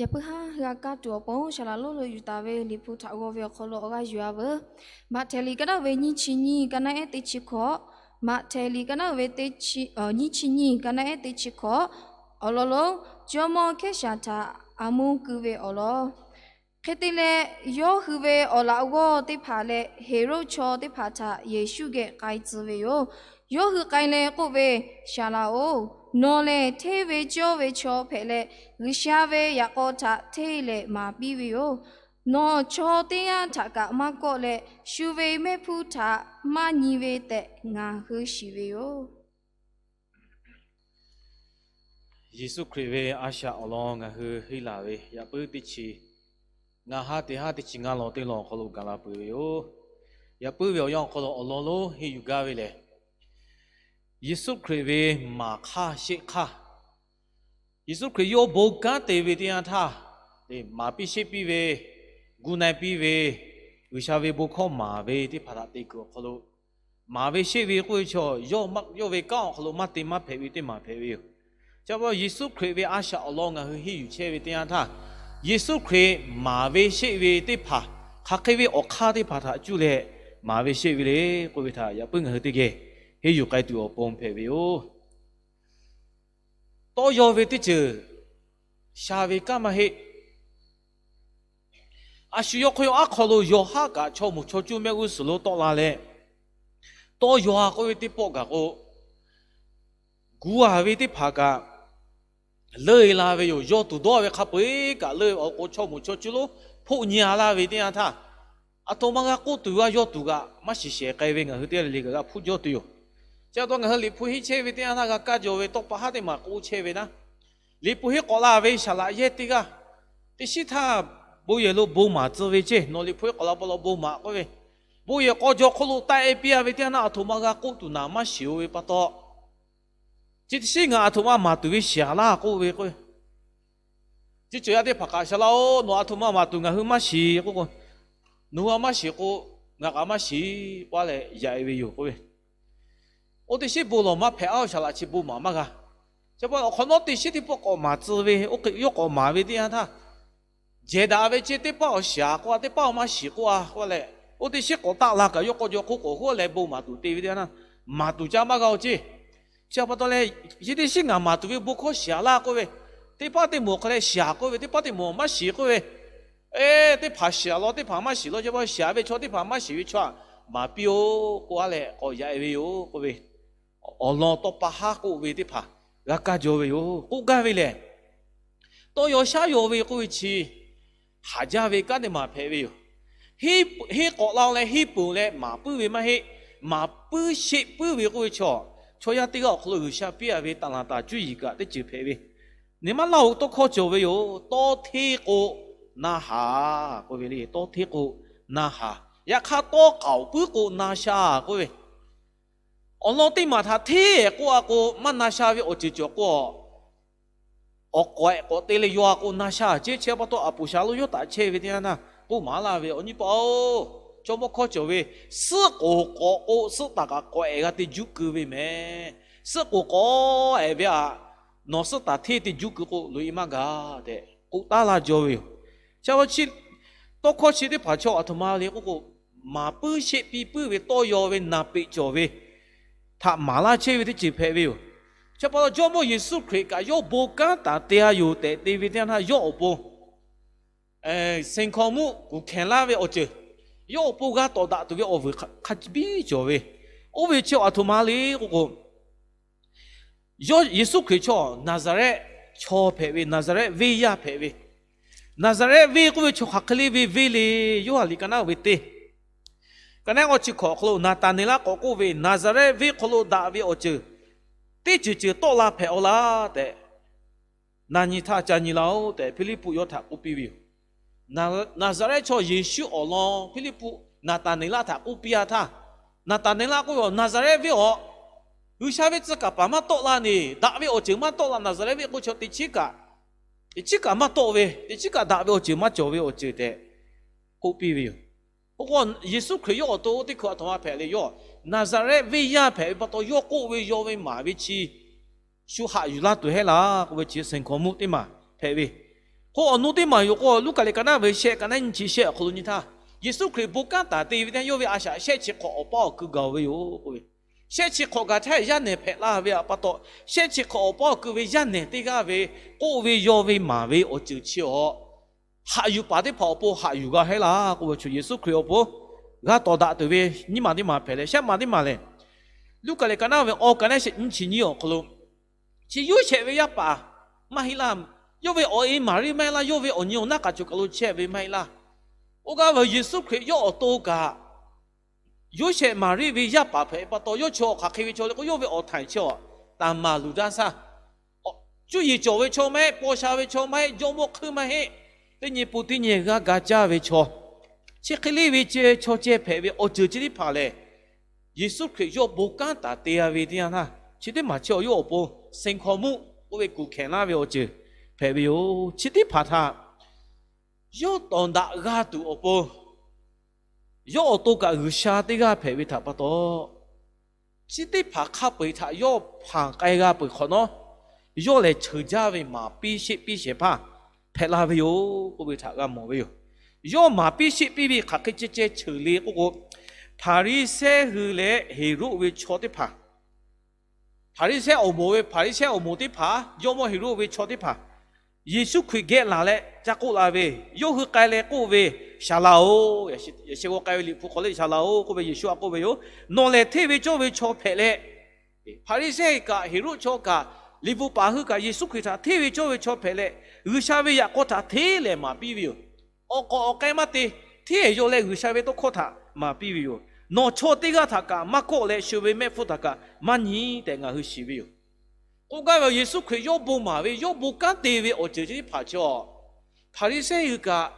Yaꞈ puiˉ haˉ g'a kaˇ tuˬ awˬ pon, Saˍ laꞈ lonˉ lo yuˬ taˍ ve Liꞈ hpu htaꞈ g'aw ve awˬ hk'aw lo awˬ g'aˇ yuˬ-a veuˬ. Maꞈhtehˍ liꞈ ka naˉ ve nyiˇ chi nyiˇ, ka naˉ ehˉ teˇ chi hkawꞈ. Maꞈhtehˍ liꞈ ka naˉ ve nyiˇ chi nyiˇ, ka naˉ ehˉ teˇ chi hkawꞈ. Awˬ lawn lonˉ, Jawˇmawˇ Hkehˉsaˍ htaꞈ a mvuhˇ keu ve awˬ lawn. Hk'e te leh, yawˇ hui ve awˬ laꞈ g'awˇ teˇ hpaˍ leh Heˍroˆ chaw teˇ hpaˍ htaꞈ Yeˍsuˆ geh k'ai tcuh ve yoˬ. Yawˇ hui k'ai leh k'oˆ ve, Saˍ laꞈ-oˬ, nawˬ lehˬ hteˇ ve cawˇ ve chaw hpehꞈ leh, G'uiˬsha ve yaꞈ k'aw htaꞈ hteˇ leh maˍ piˇ ve yoˬ. Nawˬ chaw teˇ g'aˇ htaꞈ kaꞈ maˇ kawˆ leh, shu ve mehˆ hpfuhˇ htaꞈ maˇ nyi ve tehꞈ ngaˬ hui shiˍ ve yoˬ. Yeˍsuˆ Hkriꞈ ve a shaꞈ awˬ lawn ngaˬ hui henˇ laˬ ve yaꞈ puiˉ teˇ chi ngaˇ haˉ teˇ haˉ teˇ chi ngaˇ lawn teˇ lawn awˬ hk'aw lo gaˬ la peuˬ ve yoˬ. Yaꞈ puiˉ ve awˬ yanˇ awˬ hk'aw lo awˬ lawn lonˉ henˇ yuˬ gaˇ ve lehˬ, Yeˍsuˆ Hkriꞈ ve maˍ hk'aˇ sheˆ hk'aˇ, Yeˍsuˆ Hkriꞈ yawˇ bon kanˉ te ve teˇ yanˇ htaˇ, maˍ piˇ sheˆ piˇ ve, gu na-e piˇ ve, G'uiˬsha ve bon hkawˇ maˍ ve teˇ hpaˍ htaꞈ te kuiˬ awˬ hk'aw lo, maˍ ve sheˆ ve k'oˆ ve chaw, yawˇ maˇ yawˇ ve kanˉ awˬ hk'aw lo maˇ te maˇ hpehꞈ ve teˇ maˬ hpehꞈ ve yoˬ. Chi pa taw Yeˍsuˆ Hkriꞈ ve a shaꞈ awˬ lawn ngaˬ hui henˇ yuˬ chehˇ ve teˇ yanˇ htaˇ, Yeˍsuˆ Hkriꞈ maˍ ve sheˆ ve teˇ hpaˍ, hk'aˬ hk'e ve awˬ hk'aˇ teˇ hpaˍ htaꞈ cuˇ leh maˍ ve sheˆ ve le k'oˆ ve htaꞈ yaꞈ puiˉ ngaˬ hui teˇ geh henˇ yuˬ k'ai tuˬ awˬ pon hpehꞈ ve yoˬ. Tawˇ yaw ve teˇ ceuˬ sha ve kanˉ maˇ heˆ. A shu yawˇ hk'aw yawˇ aˉ hk'aw lo yawˬ haˉ kaꞈ chaw moˍ chaw cuˇ mehˆ g'uˇ suhˍ lo tawˆ la leh, tawˇ yaw-a k'oˆ ve teˇ pawˆ gaˬ k'o, gu-a ve teˇ hpaˍ kaꞈ leuˆ-e la ve yoˬ. Yaw tuˬ dawˇ ve hk'a peu-eˬ kaꞈ leuˆ-e awˬ k'o, chaw moˍ chaw cuˇ lonˉ hpoˆ nyi-a laˇ ve teˇ yanˇ htaˇ, aˬ htoꞈ ma g'a k'oˆ tuˬ g'a yaw tuˬ kaꞈ maˇ shiˍ shehˍ k'ai ve ngaˬ hui teˇ g'aˇ le le kaꞈ g'a hpuˇ jawˇ tuˬ yoˬ. Chi pa taw ngaˬ hui Liꞈ hpu henˇ chehˇ ve teˇ yanˇ htaˇ g'a kaˇ jaw ve tawˇ pa haˉ teˇ maˬ k'oˆ chehˇ ve naˉ, Liꞈ hpu henˇ k'awꞈ la ve saˍ laꞈ yehˇ teˇ g'aˇ, teˇ shiˉ htaˇ bon yehˬ lo bon maˍ tcuh ve ceˇ, nawˬ Liꞈ hpu henˇ k'awꞈ la pa law bon maˍ k'oˆ ve, bon yehˬ k'aw jaw hk'oˆ lo taˆ-e piˇ-a ve teˇ yanˇ htaˇ aˬ htoꞈ ma g'a k'oˆ tuˬ naˍ maˇ shiˍ-o ve pa taw, chi teˇ shiˉ ngaˬ aˬ htoꞈ ma maˍ tuˬ ve shiˍ-a laˇ k'oˆ ve k'o, chi cawˬ yaˇ teˇ hpaˍ kaꞈ, Saˍ laꞈ-oˬ, nawˬ aˬ htoꞈ ma maˍ tuˬ ngaˬ hui maˇ shiˍ k'oˆ k'o, nawˬ hui a maˇ shiˍ k'o, ngaˬ kaꞈ maˇ shiˍ k'oˆ-a leh yaꞈ-e ve yoˬ k'oˆ ve. Oˇ teˇ shiˉ bon lawˬ maˇ hpehꞈ-a, saˍ laꞈ chi bon maˍ maˇ g'a. Chi pa awˬ hk'awꞈ nawˉ teˇ shiˉ teˇ pawˆ k'awꞈ maˍ tcuh ve, oˇ hk'e yawˇ k'awꞈ maˍ ve teˇ yanˇ htaˇ, jehˬ daꞈ ve ceˇ, teˇ paˆ awˬ shiˍ-a k'oˆ-a, teˇ paˆ awˬ maˇ shiˍ k'oˆ-a k'oˆ leh, oˇ teˇ shiˉ k'awꞈ taˆ la kaꞈ yawˇ k'aw jaw hk'oˆ k'awꞈ huˉ leh bon maˍ tuˬ te ve teˇ yanˇ htaˇ, maˍ tuˬ ca maˇ g'a-o ceˇ. Chi pa taw leh, chi teˇ shiˉ ngaˬ maˍ tuˬ ve bon hkawˇ shiˍ-a laˇ k'oˆ ve, teˇ paˆ teˇ moˍ hk'a leh shiˍ-a k'oˆ ve, teˇ paˆ teˇ moˍ maˇ shiˍ k'oˆ ve, eˇ, teˇ hpaˍ shiˍ-a law, teˇ hpaˍ maˇ shiˍ law, chi pa shiˍ-a ve chaw teˇ hpaˍ maˇ shiˍ ve chaw-a, maˍ piˇ-oˆ k'oˆ-a leh k'awꞈ yaꞈ-e ve yoˬ k'oˆ ve, awˬ lawn tawˇ pa haˉ k'oˆ ve teˇ hpaˍ g'a kaˇ jaw ve yoˬ. K'oˆ gaˇ ve lehˬ, tawˇ yaw shaˉ yaw ve k'oˆ ve chi haˍ jaˇ ve kanˉ teˇ maˬ hpehꞈ ve yoˬ. Henˇ k'awꞈ la-o leh henˇ peuˬ-o leh maˍ puiˉ ve maˇ heˆ. Maˍ puiˉ sheˆ puiˉ ve k'oˆ ve chaw, chaw yaˇ teˇ g'aˇ awˬ hk'aw lo G'uiˬsha piˇ-a ve taˍ laˍ taˍ cuˇ yiˍ kaꞈ teˇ ceuˬ hpehꞈ ve, nyi ma laˇ-oˬ, tawˇ hkawˇ cawˬ ve yoˬ. Tawˇ hteˇ k'o na haˍ k'oˆ ve le. Tawˇ hteˇ k'o na haˍ. Yaꞈ hk'aˇ tawˇ k'aoˍ puiˉ k'o na sha k'oˆ ve, awˬ lawn teˇ maˬ htaꞈ hteˇ-ehˍ k'oˆ-a k'o, maˇ na sha ve awˬ ceuˬ cawˬ k'o, awˬ k'awehꞈ k'awꞈ te leh yaw-a k'o na sha ceˇ. Chi pa taw aˬ poˍ shaˍ lonˉ yawˇ taꞈ chehˇ ve teˇ yanˇ htaˇ k'oˆ maˍ laˇ ve, awˬ nyi paˆ-oˬ, chaw mawˇ hkawˇ cawˬ ve, suhˉ k'oˍ k'awꞈ k'o suhˉ taˍ kaꞈ k'awehꞈ g'a te juˇ keu ve mehˍ. Suhˉ k'oˍ k'awehꞈ ve-aꞈ, nawˬ suhˉ taˍ hteˇ te juˇ keu k'o loꞈ-e maˇ g'a tehꞈ k'oˆ taˉ laˇ jaw ve yoˬ. Chi pa chi tawˇ hkawˇ chi teˇ hpaˍ chaw aˬ htoꞈ ma le k'oˆ k'o, maˍ puiˉ sheˆ piˇ puiˉ ve tawˇ yaw ve naˍ peꞈ cawˬ ve htaꞈ maˍ laˇ chehˇ ve teˇ ceuˬ hpehꞈ ve yoˬ. Chi pa taw Jawˇmawˇ Yeˍsuˆ Hkriꞈ kaꞈ yawˇ bon kanˉ taˍ te-a yoˬ tehꞈ te ve teˇ yanˇ htaˇ, yawˇ awˬ pon seˍ hkawnˍ mvuhˇ kuˬ hkehˍ laˇ ve awˬ ceuˬ, yawˇ awˬ pon g'a tawˍ daꞈ tuˬ ve awˬ vuiˬ hk'a biˇ cawˬ ve, oˇ ve chi aˬ htoꞈ ma le k'oˆ k'o, yawˇ Yeˍsuˆ Hkriꞈ chaw Naˍzaˍrehˆ chaw hpehꞈ ve, Naˍzaˍrehˆ venˇ yaˇ hpehꞈ ve. Naˍzaˍrehˆ venˇ k'oˆ ve chaw hk'aˬ hk'e le ve venˇ le. Yoˇhanˬ liꞈ ka naˉ ve teˇ ka naˉ k'awˇ chi hkawꞈ hk'aw lo Naˍtaˍneˍlaˆ k'awꞈ k'oˆ ve, Naˍzaˍrehˆ venˇ hk'aw lo daꞈ ve awˬ ceuˬ teˇ ceuˬ ceuˬ tawˆ la hpehꞈ-aw laˇ tehꞈ, na nyi htaˇ ca nyi la-oˬ tehꞈ Hpiˇliˇpuˆ yawˇ htaꞈ k'oˆ piˇ ve yoˬ. Naˍzaˍrehˆ chaw Yeˍsuˆ awˬ lawn Hpiˇliˇpuˆ Naˍtaˍneˍlaˆ htaꞈ k'oˆ piˇ-a htaˇ, Naˍtaˍneˍlaˆ k'oˆ ve, Naˍzaˍrehˆ venˇ-aˬ, G'uiˬsha ve tcuh kaˍ paˍ maˇ tawˆ la ne, daꞈ ve awˬ ceuˬ maˇ tawˆ la. Naˍzaˍrehˆ venˇ k'oˆ chaw teꞈ chiˉ kaꞈ, teꞈ chiˉ kaꞈ maˇ tawˆ ve, teꞈ chiˉ kaꞈ daꞈ ve awˬ ceuˬ maˇ cawˬ ve awˬ ceuˬ tehꞈ k'oˆ piˇ ve yoˬ. K'o k'o, Yeˍsuˆ Hkriꞈ yawˇ awˬ to teˇ hkui aˬ htoꞈ ma hpehꞈ le. Yawˇ Naˍzaˍrehˆ venˇ yaˇ hpehꞈ ve pa taw, yawˇ k'oˆ ve yaw ve maˍ ve chi shu haꞈ yuˬ laˇ tuˬ heˆ laˇ k'oˆ ve chi seˍ hkawnˍ mvuhˇ teˇ maˬ hpehꞈ ve. K'o, awˬ nu teˇ maˬ yoˬ k'o, Luˉkaꞈ liꞈ ka naˆ ve shehˆ, ka naˆ nyiˇ chi shehˆ awˬ hk'aw lo nyi htaˇ, Yeˍsuˆ Hkriꞈ bon kanˉ taˍ te ve teˇ yanˇ, yawˇ ve a shaꞈ shehˆ chi hk'awꞈ awˬ paˇ awˬ ku gaˬ ve yoˬ k'oˆ ve. Shehˆ chi hk'awꞈ gaˬ htaˇ, yaˇ nehˬ hpehꞈ la ve pa taw, shehˆ chi hk'awꞈ awˬ paˇ awˬ ku ve yaˇ nehˬ teˇ g'aˇ ve k'oˆ ve yawˇ ve maˍ ve awˬ ceuˬ chi awˬ haꞈ yuˬ paˍ teˇ hpaˍ awˬ pon haꞈ yuˬ g'a hehˉ laˇ k'oˆ ve chaw, Yeˍsuˆ Hkriꞈ awˬ pon g'a tawˍ daꞈ tuˬ ve nyiˇ maˬ teˇ maˬ hpehꞈ leh, shehˆ maˬ teˇ maˬ lehˬ, Luˉkaꞈ liꞈ ka naˆ ve awˬ ka naˆ shehˆ nyiˇ chi nyiˇ awˬ hk'aw lo, chi Yoˇsehꞈ ve yaˇ paˍ maˇ heˆ laˇ. Yawˇ ve awˬ e Maˍriˆ maˇ heˆ laˇ. Yawˇ ve awˬ nyi awˬ naˉ k'aꞈ cawˬ kaˬ lo chehˇ ve maˇ heˆ laˇ. Oˇ gaˇ ve Yeˍsuˆ Hkriꞈ yawˇ awˬ to kaꞈ Yoˇsehꞈ Maˍriˆ ve yaˇ paˍ hpehꞈ pa taw, yawˇ chi awˬ hk'aˬ hk'e ve chaw le k'o, yawˇ ve awˬ htaiˍ chi awˬ taˍ maˍ luˬ daˇ shaˇ, cuˇ yiˍ cawˬ ve chaw maˇ heˆ, paw sha ve chaw maˇ heˆ, jawˇmawˇ hk'eunˇ maˇ heˆ, teˇ nyi pun teˇ nyi g'aˇ ga caˇ ve chaw, chi hk'e le ve ceh chaw ceh hpehꞈ ve awˬ ceuˬ chi teˇ hpaˍ lehˬ, Yeˍsuˆ Hkriꞈ yawˇ bon kanˉ taˍ te-a ve teˇ yanˇ htaˇ, chi teˇ maˬ chi awˬ yawˇ awˬ pon senkhaw muˆ k'oˆ ve kuˬ hkehˬ laˇ ve awˬ ceuˬ hpehꞈ ve yoˬ. Chi teˇ hpaˍ htaꞈ yawˇ tawˍ daꞈ g'a tuˬ awˬ pon, yawˇ awˬ to kaꞈ G'uiˬsha teˇ g'aˇ hpehꞈ ve htaꞈ pa taw, chi teˇ hpaˍ hk'a peu-eˬ htaꞈ yawˇ hpanˍ k'ai g'a peuˬ hk'awꞈ nawˉ, yawˇ lehˬ cheuˬ jaˇ ve maˍ piˇ sheˆ piˇ shehˍ hpaˇ hpehꞈ la ve yoˬ k'oˆ ve htaꞈ g'a mawˬ ve yoˬ. Yawˇ maˍ piˇ sheˆ piˇ ve hk'aˬ hk'e ceh ceh cheuˬ le k'oˆ k'o, Hpaˍriˍsehˇ hui leh Heˍroˆ ve chaw teˇ hpaˍ, Hpaˍriˍsehˇ awˬ moˍ ve Hpaˍriˍsehˇ awˬ moˍ teˇ hpaˍ, jawˇmawˇ Heˍroˆ ve chaw teˇ hpaˍ, Yeˍsuˆ Hkriꞈ geh laˬ leh ca k'oˆ la ve, yawˇ hui k'ai leh k'oˆ ve, Shaˍ laꞈ-oˬ, yaꞈ sheh g'aw k'ai ve Liꞈ hpu hk'aw lehˬ Shaˍ laꞈ-oˬ k'oˆ ve Yeˍsuˆ htaꞈ k'oˆ ve yoˬ. Nawˬ lehˬ hteˇ ve cawˇ ve chaw hpehꞈ leh, Hpaˍriˍsehˇ kaꞈ Heˍroˆ chaw kaꞈ liꞈ bvuhꞈ paˍ hui kaꞈ Yeˍsuˆ Hkriꞈ htaꞈ hteˇ ve cawˇ ve chaw hpehꞈ leh, G'uiˬsha ve yaꞈ k'aw htaꞈ hteˇ lehˍ maˍ piˇ ve yoˬ. Awˬ k'awꞈ awˬ k'ai maˇ te, hteˇ yawˇ leh G'uiˬsha ve tawˇ hkawˇ htaꞈ maˍ piˇ ve yoˬ. Nawˬ chaw teˇ g'aˇ htaꞈ kaꞈ maˇ kawˆ leh, shu ve mehˆ hpfuhˇ htaꞈ kaꞈ maˇ nyi tehꞈ ngaˬ hui shiˍ ve yoˬ. K'oˆ gaˇ ve Yeˍsuˆ Hkriꞈ yawˇ bon maˍ ve, yawˇ bon kanˉ te ve awˬ ceuˬ chi teˇ hpaˍ chaw, Hpaˍriˍsehˇ hui kaꞈ,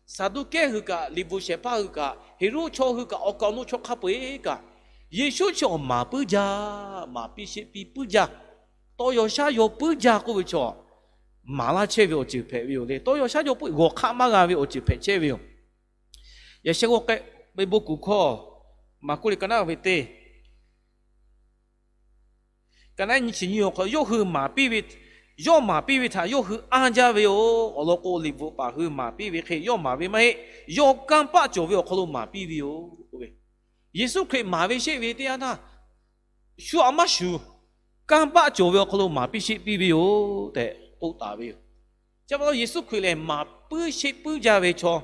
Saˍduˆkehˇ hui kaꞈ, liꞈ bvuhꞈ shehˍ hpaˇ hui kaꞈ, Heˍroˆ chaw hui kaꞈ, awˬ kaˍ awˬ nu chaw hk'a peu-eˬ kaꞈ, Yeˍsuˆ chi awˬ maˍ puiˉ jaˇ, maˍ piˇ sheˆ piˇ puiˉ jaˇ, tawˇ yaw shaˉ yaw puiˉ jaˇ k'oˆ ve chaw, maˍ laˇ chehˇ ve awˬ ceuˬ hpehꞈ ve yoˬ le. Tawˇ yaw shaˉ yaw puiˉ g'awˬ hk'aˆ maˇ g'a ve awˬ ceuˬ hpehꞈ chehˇ ve yoˬ. Yaꞈ sheh g'aw k'ai ve bon kuˬ hkawˇ, Maˍkuˆ liꞈ ka naˆ ve teˇ, ka naˆ nyi chi nyi awˬ hk'aw lo yawˇ hui maˍ piˇ ve, yawˇ maˍ piˇ ve htaꞈ yawˇ hui anˇ jaˇ ve yoˬ. Awˬ lawn k'o, liꞈ bvuhꞈ paˍ hui maˍ piˇ ve hk'e yawˇ maˍ ve maˇ heˆ. Yawˇ kanˇ paˆ cawˬ ve awˬ hk'aw lo maˍ piˇ ve yoˬ k'oˆ ve. Yeˍsuˆ Hkriꞈ maˍ ve sheˆ ve teˇ yanˇ htaˇ, shu aꞈ maˇ shuˍ, kanˇ paˆ cawˬ ve awˬ hk'aw lo maˍ piˇ sheˆ piˇ ve yoˬ tehꞈ k'oˆ taˍ ve yoˬ. Chi pa taw Yeˍsuˆ Hkriꞈ lehˬ maˍ puiˉ sheˆ puiˉ jaˇ ve chaw,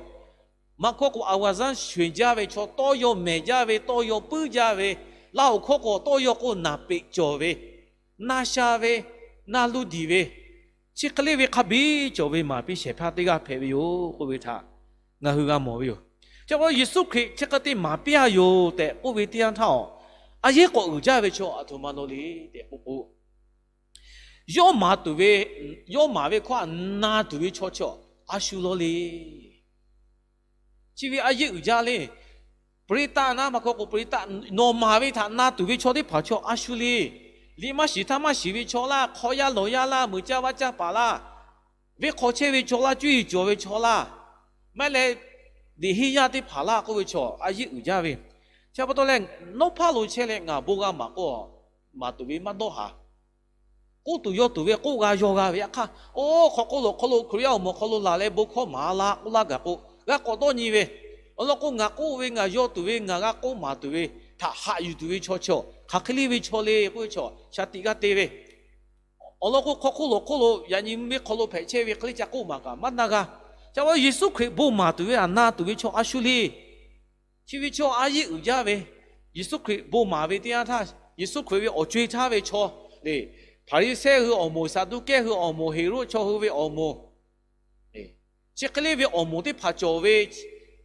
maˇ hkawˇ k'o, awˬ g'aˇ zaˇ shonˍ jaˇ ve chaw, tawˇ yaw mehˍ jaˇ ve, tawˇ yaw puiˉ jaˇ ve, laˇ oˍ hkawˇ k'o, tawˇ yaw k'o naˍ peꞈ cawˬ ve, na sha ve, na luˇ diˬ ve, chi hk'e le ve hk'a biˇ cawˬ ve maˍ piˇ shehˍ hpaˇ teˇ g'aˇ hpehꞈ ve yoˬ k'oˆ ve htaꞈ ngaˬ hui g'a mawˬ ve yoˬ. Chi pa taw Yeˍsuˆ Hkriꞈ chi hk'e te maˍ piˇ-a yoˬ tehꞈ k'oˆ ve teˇ yanˇ htaˇ, a yehˉ k'awꞈ uiˍ jaˇ ve chaw aˬ htoꞈ ma law le tehꞈ k'oˆ k'o, yawˇ maˍ tuˬ ve, yawˇ maˍ ve hkawˇ htaꞈ na tuˬ ve chaw chi a shu law le. Chi ve a yehˉ uiˍ jaˇ le. Peuˬ htaˇ na maˇ hkawˇ k'o, peuˬ htaˇ nawˬ maˍ ve htaꞈ na tuˬ ve chaw teˇ hpaˍ chaw a shu le. Liꞈ maˇ shiˍ htaˇ maˇ shiˍ ve chaw laˇ, hk'aw yaˇ lawˬ yaˇ laˇ, muiˬ caˇ vaˇ caˇ paˍ laˇ, venˇ hk'aw chehˇ ve chaw laˇ, cuˇ yiˍ cawˬ ve chaw laˇ, maˇ heˆ leh liꞈ henˇ yaˇ teˇ hpaˍ laˇ k'oˆ ve chaw a yehˉ uiˍ jaˇ ve. Chi pa taw leh, nawˉ hpaˇ lo chehˇ leh ngaˬ bon g'a maˍ k'o, maˍ tuˬ ve maˇ dawˇ haˍ. K'oˆ tuˬ yaw tuˬ ve k'oˆ g'a yaw g'a ve yaꞈ hk'aˇ, oˇ hk'aw k'oˆ lo hk'aw lo Hkriꞈ yaˇ awˬ moˍ hk'aw lo laˬ leh bon hkawˇ maˍ laˇ k'oˆ laˇ gaˬ k'o, g'a k'awꞈ dawˇ nyi ve. Awˬ lawn k'o, ngaˬ k'oˆ ve ngaˬ yaw tuˬ ve ngaˬ g'a k'oˆ maˍ tuˬ ve htaꞈ haꞈ yuˬ tuˬ ve chaw chi hk'aˬ hk'e le ve chaw le k'oˆ ve chaw shaˍ tiꞈ g'aˇ te ve. Awˬ lawn k'o, hk'aw hk'oˆ lo hk'oˆ lo yaꞈ nyi mvuhˇ miˬ hk'aw lo hpehꞈ chehˇ ve hk'e le ca k'oˆ maˍ kaꞈ maˇ na g'a. Chi pa taw Yeˍsuˆ Hkriꞈ bon maˍ tuˬ ve htaꞈ na tuˬ ve chaw a shu le. Chi ve chaw a yehˉ uiˍ jaˇ ve, Yeˍsuˆ Hkriꞈ bon maˍ ve teˇ yanˇ htaˇ, Yeˍsuˆ Hkriꞈ ve awˬ co-e htaˇ ve chaw le, Hpaˍriˍsehˇ hui awˬ moˍ, Saˍduˆkehˇ hui awˬ moˍ, Heˍroˆ chaw hui ve awˬ moˍ, chi hk'e le ve awˬ moˍ teˇ hpaˍ cawˬ ve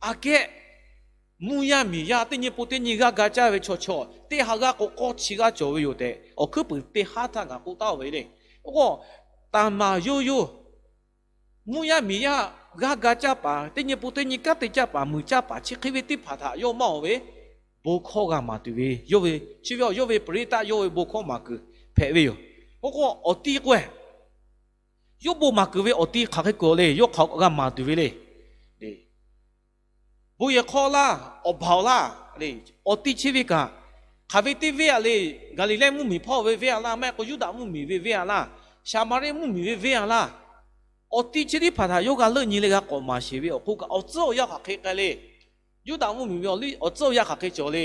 aꞈ kehˉ, mvuhˇ yaˇ miˬ yaˇ teˇ nyi pun teˇ nyi g'aˇ ga caˇ ve chaw chaw teˇ ha g'aˇ k'o, k'awˇ chi g'aˇ cawˬ ve yoˬ tehꞈ awˬ hkuiˉ puiˍ teˇ haˉ htaˇ ngaˬ k'oˆ taˍ-oˬ ve le. Oˇ k'o, taˍ maˍ yoˇ yoˇ mvuhˇ yaˇ miˬ yaˇ g'aˇ ga caˇ paˍ, teˇ nyi pun teˇ nyi kanˉ te caˇ paˍ, muiˬ caˇ paˍ chi hk'e ve teˇ hpaˍ htaꞈ yawˇ maˇ-oˬ ve, bon hkawˇ g'a maˍ tuˬ ve yawˇ ve, chi ve awˬ yawˇ ve Peˍriˆtaˆ yawˇ ve bon hkawˇ maˍ kuiˬ hpehꞈ ve yoˬ. Oˇ k'o awˬ ti k'o-e, yawˇ bon maˍ kuiˬ ve awˬ ti hk'aˬ hk'e kuiˬ le, yawˇ hk'aˬ g'a maˍ tuˬ ve le. Bon yehˬ hk'aw laˇ, awˬ baˬ-oˬ laˇ, awˬ ti chi ve kaꞈ, hk'aˬ ve teˇ venˇ-a le, Gaˍliˍlehˇ mvuhˇ miˬ hpawˇ ve venˇ-a laˇ, maˇ heˆ k'o Yuˇdaꞈ mvuhˇ miˬ ve venˇ-a laˇ, Saˍmaˍriˆ mvuhˇ miˬ ve venˇ-a laˇ, awˬ ti chi teˇ hpaˍ htaꞈ yawˇ g'a leuˆ nyi leh g'a k'awꞈ maˍ sheˍ ve awˬ hk'oˆ kaꞈ, awˬ tcuhˉ awˬ yanˇ hk'aˬ hk'e k'ai le. Yuˇdaꞈ mvuhˇmiˬ ve awˬ tcuhˉ awˬ yanˇ hk'aˬ hk'e cawˬ le.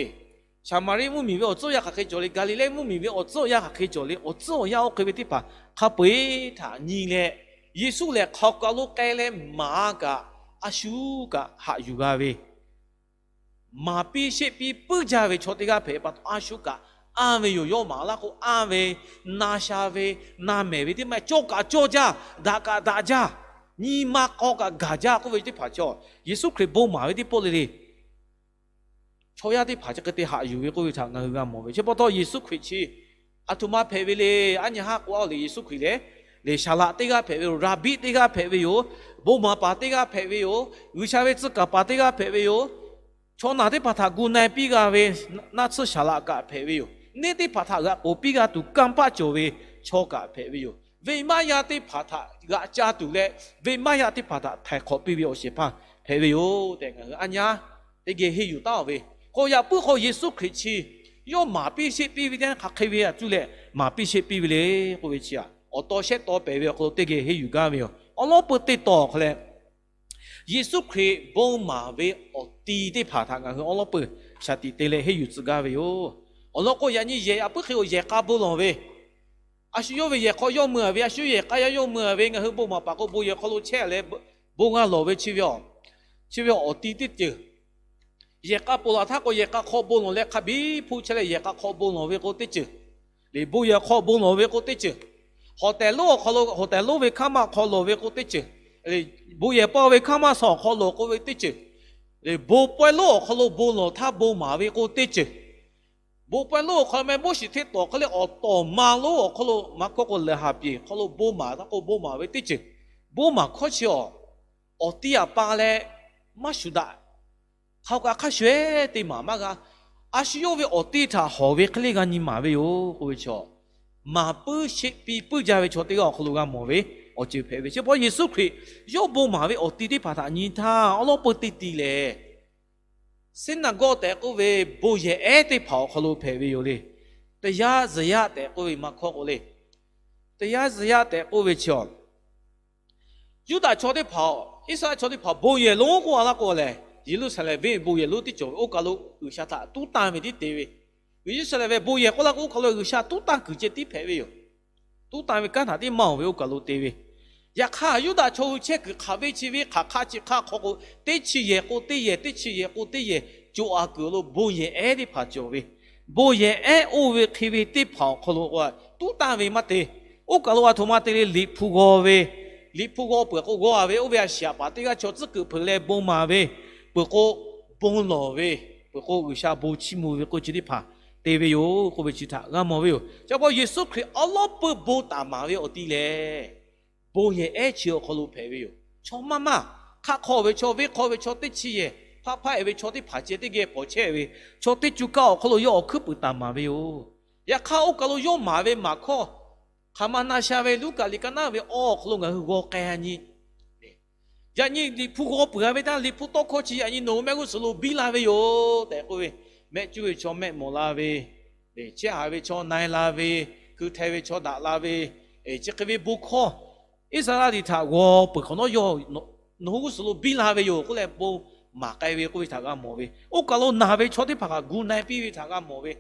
Saˍmaˍriˆ mvuhˇmiˬ ve awˬ tcuhˉ awˬ yanˇ hk'aˬ hk'e cawˬ le. Gaˍliˍlehˇ mvuhˇmiˬ ve awˬ tcuhˉ awˬ yanˇ hk'aˬ hk'e cawˬ le. Awˬ tcuhˉ awˬ yanˇ oˇ hk'e ve teˇ hpaˍ hk'a peu-eˬ htaꞈ nyi leh, Yeˍsuˆ lehˬ hk'aw ka lo k'ai leh maˍ kaꞈ, a shu kaꞈ haꞈ yuˬ g'a ve, maˍ piˇ sheˆ piˇ puiˉ jaˇ ve chaw teˇ g'aˇ hpehꞈ pa taw, a shu kaꞈ anˇ ve yoˬ. Yawˇ maˍ laˇ k'o anˇ ve, na sha ve, na mehˬ ve teˇ maˇ heˆ, cawˇ kaꞈ cawˇ jaˇ, daꞈ kaꞈ daꞈ jaˇ, nyi ma k'aw kaꞈ gaˬ jaˇ k'oˆ ve teˇ hpaˍ chaw, Yeˍsuˆ Hkriꞈ bon maˍ ve teˇ pawˆ le le, chaw yaˇ teˇ hpaˍ chi hk'e te haꞈ yuˬ ve k'oˆ ve htaꞈ ngaˬ hui g'a mawˬ ve. Chi pa taw Yeˍsuˆ Hkriꞈ chi aˬ htoꞈ ma hpehꞈ ve le. Aˉ nyi haˉ k'o a le, Yeˍsuˆ Hkriꞈ lehˬ, lehˬ saˍ laꞈ teˇ g'aˇ hpehꞈ ve yoˬ. Raˍbiˆ teˇ g'aˇ hpehꞈ ve yoˬ. Bon maˍ paˍ teˇ g'aˇ hpehꞈ ve yoˬ. G'uiˬsha ve tcuh kaˍ paˍ teˇ g'aˇ hpehꞈ ve yoˬ. Chaw naˬ teˇ hpaˍ htaꞈ gu na-e piˇ g'a ve naˆ tsuhˇ saˍ laꞈ kaꞈ hpehꞈ ve yoˬ. Neˇ teˇ hpaˍ htaꞈ g'aꞈ k'oˍ piˇ g'a tuˬ kanˇ paˆ cawˬ ve chaw kaꞈ hpehꞈ ve yoˬ. Venˇ maˇ yaˇ teˇ hpaˍ htaꞈ g'aꞈ ca tuˬ leh, venˇ maˇ yaˇ teˇ hpaˍ htaꞈ htaiˍ hk'awꞈ piˇ ve awˬ shehˍ hpaˇ hpehꞈ ve yoˬ tehꞈ ngaˬ hui aˉ nyi haˉ teˇ geh henˇ yuˬ taˉ-oˬ ve. K'o yaꞈ puiˉ hk'aw Yeˍsuˆ Hkriꞈ chi yawˇ maˍ piˇ sheˆ piˇ ve teˇ yanˇ hk'aˬ hk'e ve a cuˇ leh maˍ piˇ sheˆ piˇ ve le k'oˆ ve chi aꞈ, awˬ taw shehˆ taw pehˍ ve awˬ hk'aw lo teˇ geh henˇ yuˬ gaˇ ve yoˬ. Awˬ lawn peu teˇ taw hk'aw leh, Yeˍsuˆ Hkriꞈ bon maˍ ve awˬ ti teˇ hpaˍ htaꞈ ngaˬ hui awˬ lawn peu shaˍ tiꞈ te leh henˇ yuˬ tcuh gaˇ ve yoˬ. Awˬ lawn k'o, yaꞈ nyi yehˬ a puiˉ hk'e-oˬ, yehˬ k'a bon lawˬ ve, a shu yawˇ ve yehˬ hk'aw yawˇ mui-a ve, a shu yehˬ k'a yaˇ yawˇ mui-a ve, ngaˬ hui bon maˍ paˍ k'o bon yehˬ hk'aw lo chehˇ leh bon g'a lawˬ ve chi ve, chi ve awˬ ti teˇ ceuˬ. Yehˬ k'a ponˬ laˬ htaˇ k'o, yehˬ k'a hk'aw bon lawˬ leh hk'a biˇ hpu chehˇ leh yehˬ k'a hk'aw bon lawˬ ve k'o teˇ ceuˬ, bon yehˬ hk'aw bon lawˬ ve k'o teˇ ceuˬ, hawˍ tehˬ lonˉ awˬ hk'aw lo, hawˍ tehˬ lonˉ ve hkaˇ maˇ awˬ hk'aw lawˬ ve k'o teˇ ceuˬ, bon yehˬ paw ve hkaˇ maˇ suh awˬ hk'aw lawˬ k'oˆ ve teˇ ceuˬ, bon pawehˇ lonˉ awˬ hk'aw lo bon lawˬ htaˇ bon maˍ ve k'o teˇ ceuˬ, bon pawehˇ lonˉ awˬ hk'aw lo meh Moˉseˍ hteˇ tawˍ hk'e leh awˬ tawˍ ma lonˉ awˬ hk'aw lo maˇ hkawˇ k'o lehˬ haˍ piˍ hk'aw lo bon maˍ htaˇ k'o bon maˍ ve teˇ ceuˬ, bon maˍ hkawˇ chi awˬ, awˬ ti aꞈ pa leh maˇ shuˍ daꞈ. Hk'a kaꞈ hk'a shuˍ-eˬ te maˍ maˇ g'a. A shu yawˇ ve awˬ ti htaꞈ hawˍ ve hk'e le g'a nyi maˍ ve yoˬ k'oˆ ve chaw, maˍ puiˉ sheˆ piˇ puiˉ jaˇ ve chaw teˇ g'aˇ awˬ hk'aw lo g'a mawˬ ve awˬ ceuˬ hpehꞈ ve. Chi pa Yeˍsuˆ Hkriꞈ yawˇ bon maˍ ve awˬ ti teˇ hpaˍ htaꞈ nyi htaˇ awˬ lawn peu teˇ ti lehˬ, Siˉnaˍgawˇ tehꞈ k'oˆ ve bon yehˬ ehˉ teˇ hpaˍ awˬ hk'aw lo hpehꞈ ve yoˬ le. Taˍyaˇ zuhˬ yaˇ tehꞈ k'oˆ ve maˇ hkawˇ k'o le. Taˍyaˇ zuhˬ yaˇ tehꞈ k'oˆ ve chi awˬ, Yuˇdaꞈ chaw teˇ hpaˍ, Iˉsaˍreˍlaˆ chaw teˇ hpaˍ bon yehˬ lonˉ k'oˆ a laˇ k'o lehˬ, Yeˍruˆsaˍlehnˍ venˇ bon yehˬ lonˉ teˇ cawˬ ve oˇ kaˬ lo G'uiˬsha htaꞈ tuˉ tanˇ ve tiˉ te ve. Yeˍruˆsaˍlehnˍ venˇ bon yehˬ k'oˆ laˇ k'o oˇ kaˬ lo G'uiˬsha tuˉ tanˇ kuiˬ ceh tiˉ hpehꞈ ve yoˬ. Tuˉ tanˇ ve kanˉ htaꞈ tiˉ maˇ-oˬ ve oˇ kaˬ lo te ve. Yaꞈ hk'aˇ Yuˇdaꞈ chaw hui chehˇ kuiˬ hk'aˬ ve chi ve hk'aˬ hk'aˆ chi hk'aˆ hk'aw k'o, teˇ chi yehˬ k'o teˇ yehˬ, teˇ chi yehˬ k'o teˇ yehˬ, co-a kuiˬ lo bon yehˬ ehˉ teˇ hpaˍ cawˬ ve. Bon yehˬ ehˉ oˇ ve hk'e ve teˇ hpaˍ awˬ hk'aw lo tuˉ tanˇ ve maˇ te. Oˇ kaˬ lo a htoꞈ ma te le, Liꞈ hpu g'aw ve, Liꞈ hpu g'aw peuˬ k'o g'aw-a ve oˇ ve a shiˍ aꞈ paˍ teˇ g'aˇ chaw tcuhˉ kuiˬ hpeuꞈ leh bon maˍ ve, peuˬ k'o bon lawˬ ve, peuˬ k'o G'uiˬsha bon chiˇ mvuh ve k'oˆ chi teˇ hpaˍ te ve yoˬ k'oˆ ve chi htaꞈ g'a mawˬ ve yoˬ. Chi pa Yeˍsuˆ Hkriꞈ awˬ lawn peu bon taˍ maˍ ve awˬ ti lehˬ, bon yehˬ ehˉ chi awˬ hk'aw lo hpehꞈ ve yoˬ. Chaw maˇ maˇ, hk'aˆ hk'aw ve chaw, venˇ hk'aw ve chaw, teˇ chi yehˬ hpaˆ hpaˆ-e ve chaw teˇ hpaˍ ceh teˇ geh k'awꞈ chehˇ ve, chaw teˇ cuˇ kaˇ awˬ hk'aw lo yawˇ awˬ hkuiˉ puiˍ taˍ maˍ ve yoˬ. Yaꞈ hk'aˇ oˇ kaˬ lo yawˇ maˍ ve maˍ hkawˇ hk'aˬ ma na sha ve Luˉkaꞈ liꞈ ka naˉ ve awˬ hk'aw lo ngaˬ hui g'aw k'ai-a nyi. Yaꞈ nyi Liꞈ hpu g'aw peuˬ-a ve htaˇ, Liꞈ hpu tawˇ hkawˇ chi yaꞈ nyi nawˬ hui mehˆ g'uˇ suhˍ lo biˇ la ve yoˬ tehꞈ k'oˆ ve, mehˆ cuˇ ve chaw mehˆ mawˬ la ve, chehˇ haˍ ve chaw na-e la ve, hkui hteh ve chaw daꞈ la ve, chi hk'e ve bon hkawˇ Iˉsaˍreˍlaˆ htaꞈ g'aw peuˬ hk'awꞈ nawˉ yawˇ nawˬ hui g'uˇ suhˍ lo biˇ la ve yoˬ k'oˆ leh bon maˍ k'ai ve k'oˆ ve htaꞈ g'a mawˬ ve. Oˇ kaˬ lo naˬ ve chaw teˇ hpaˍ kaꞈ gu na-e piˇ ve htaꞈ g'a mawˬ ve.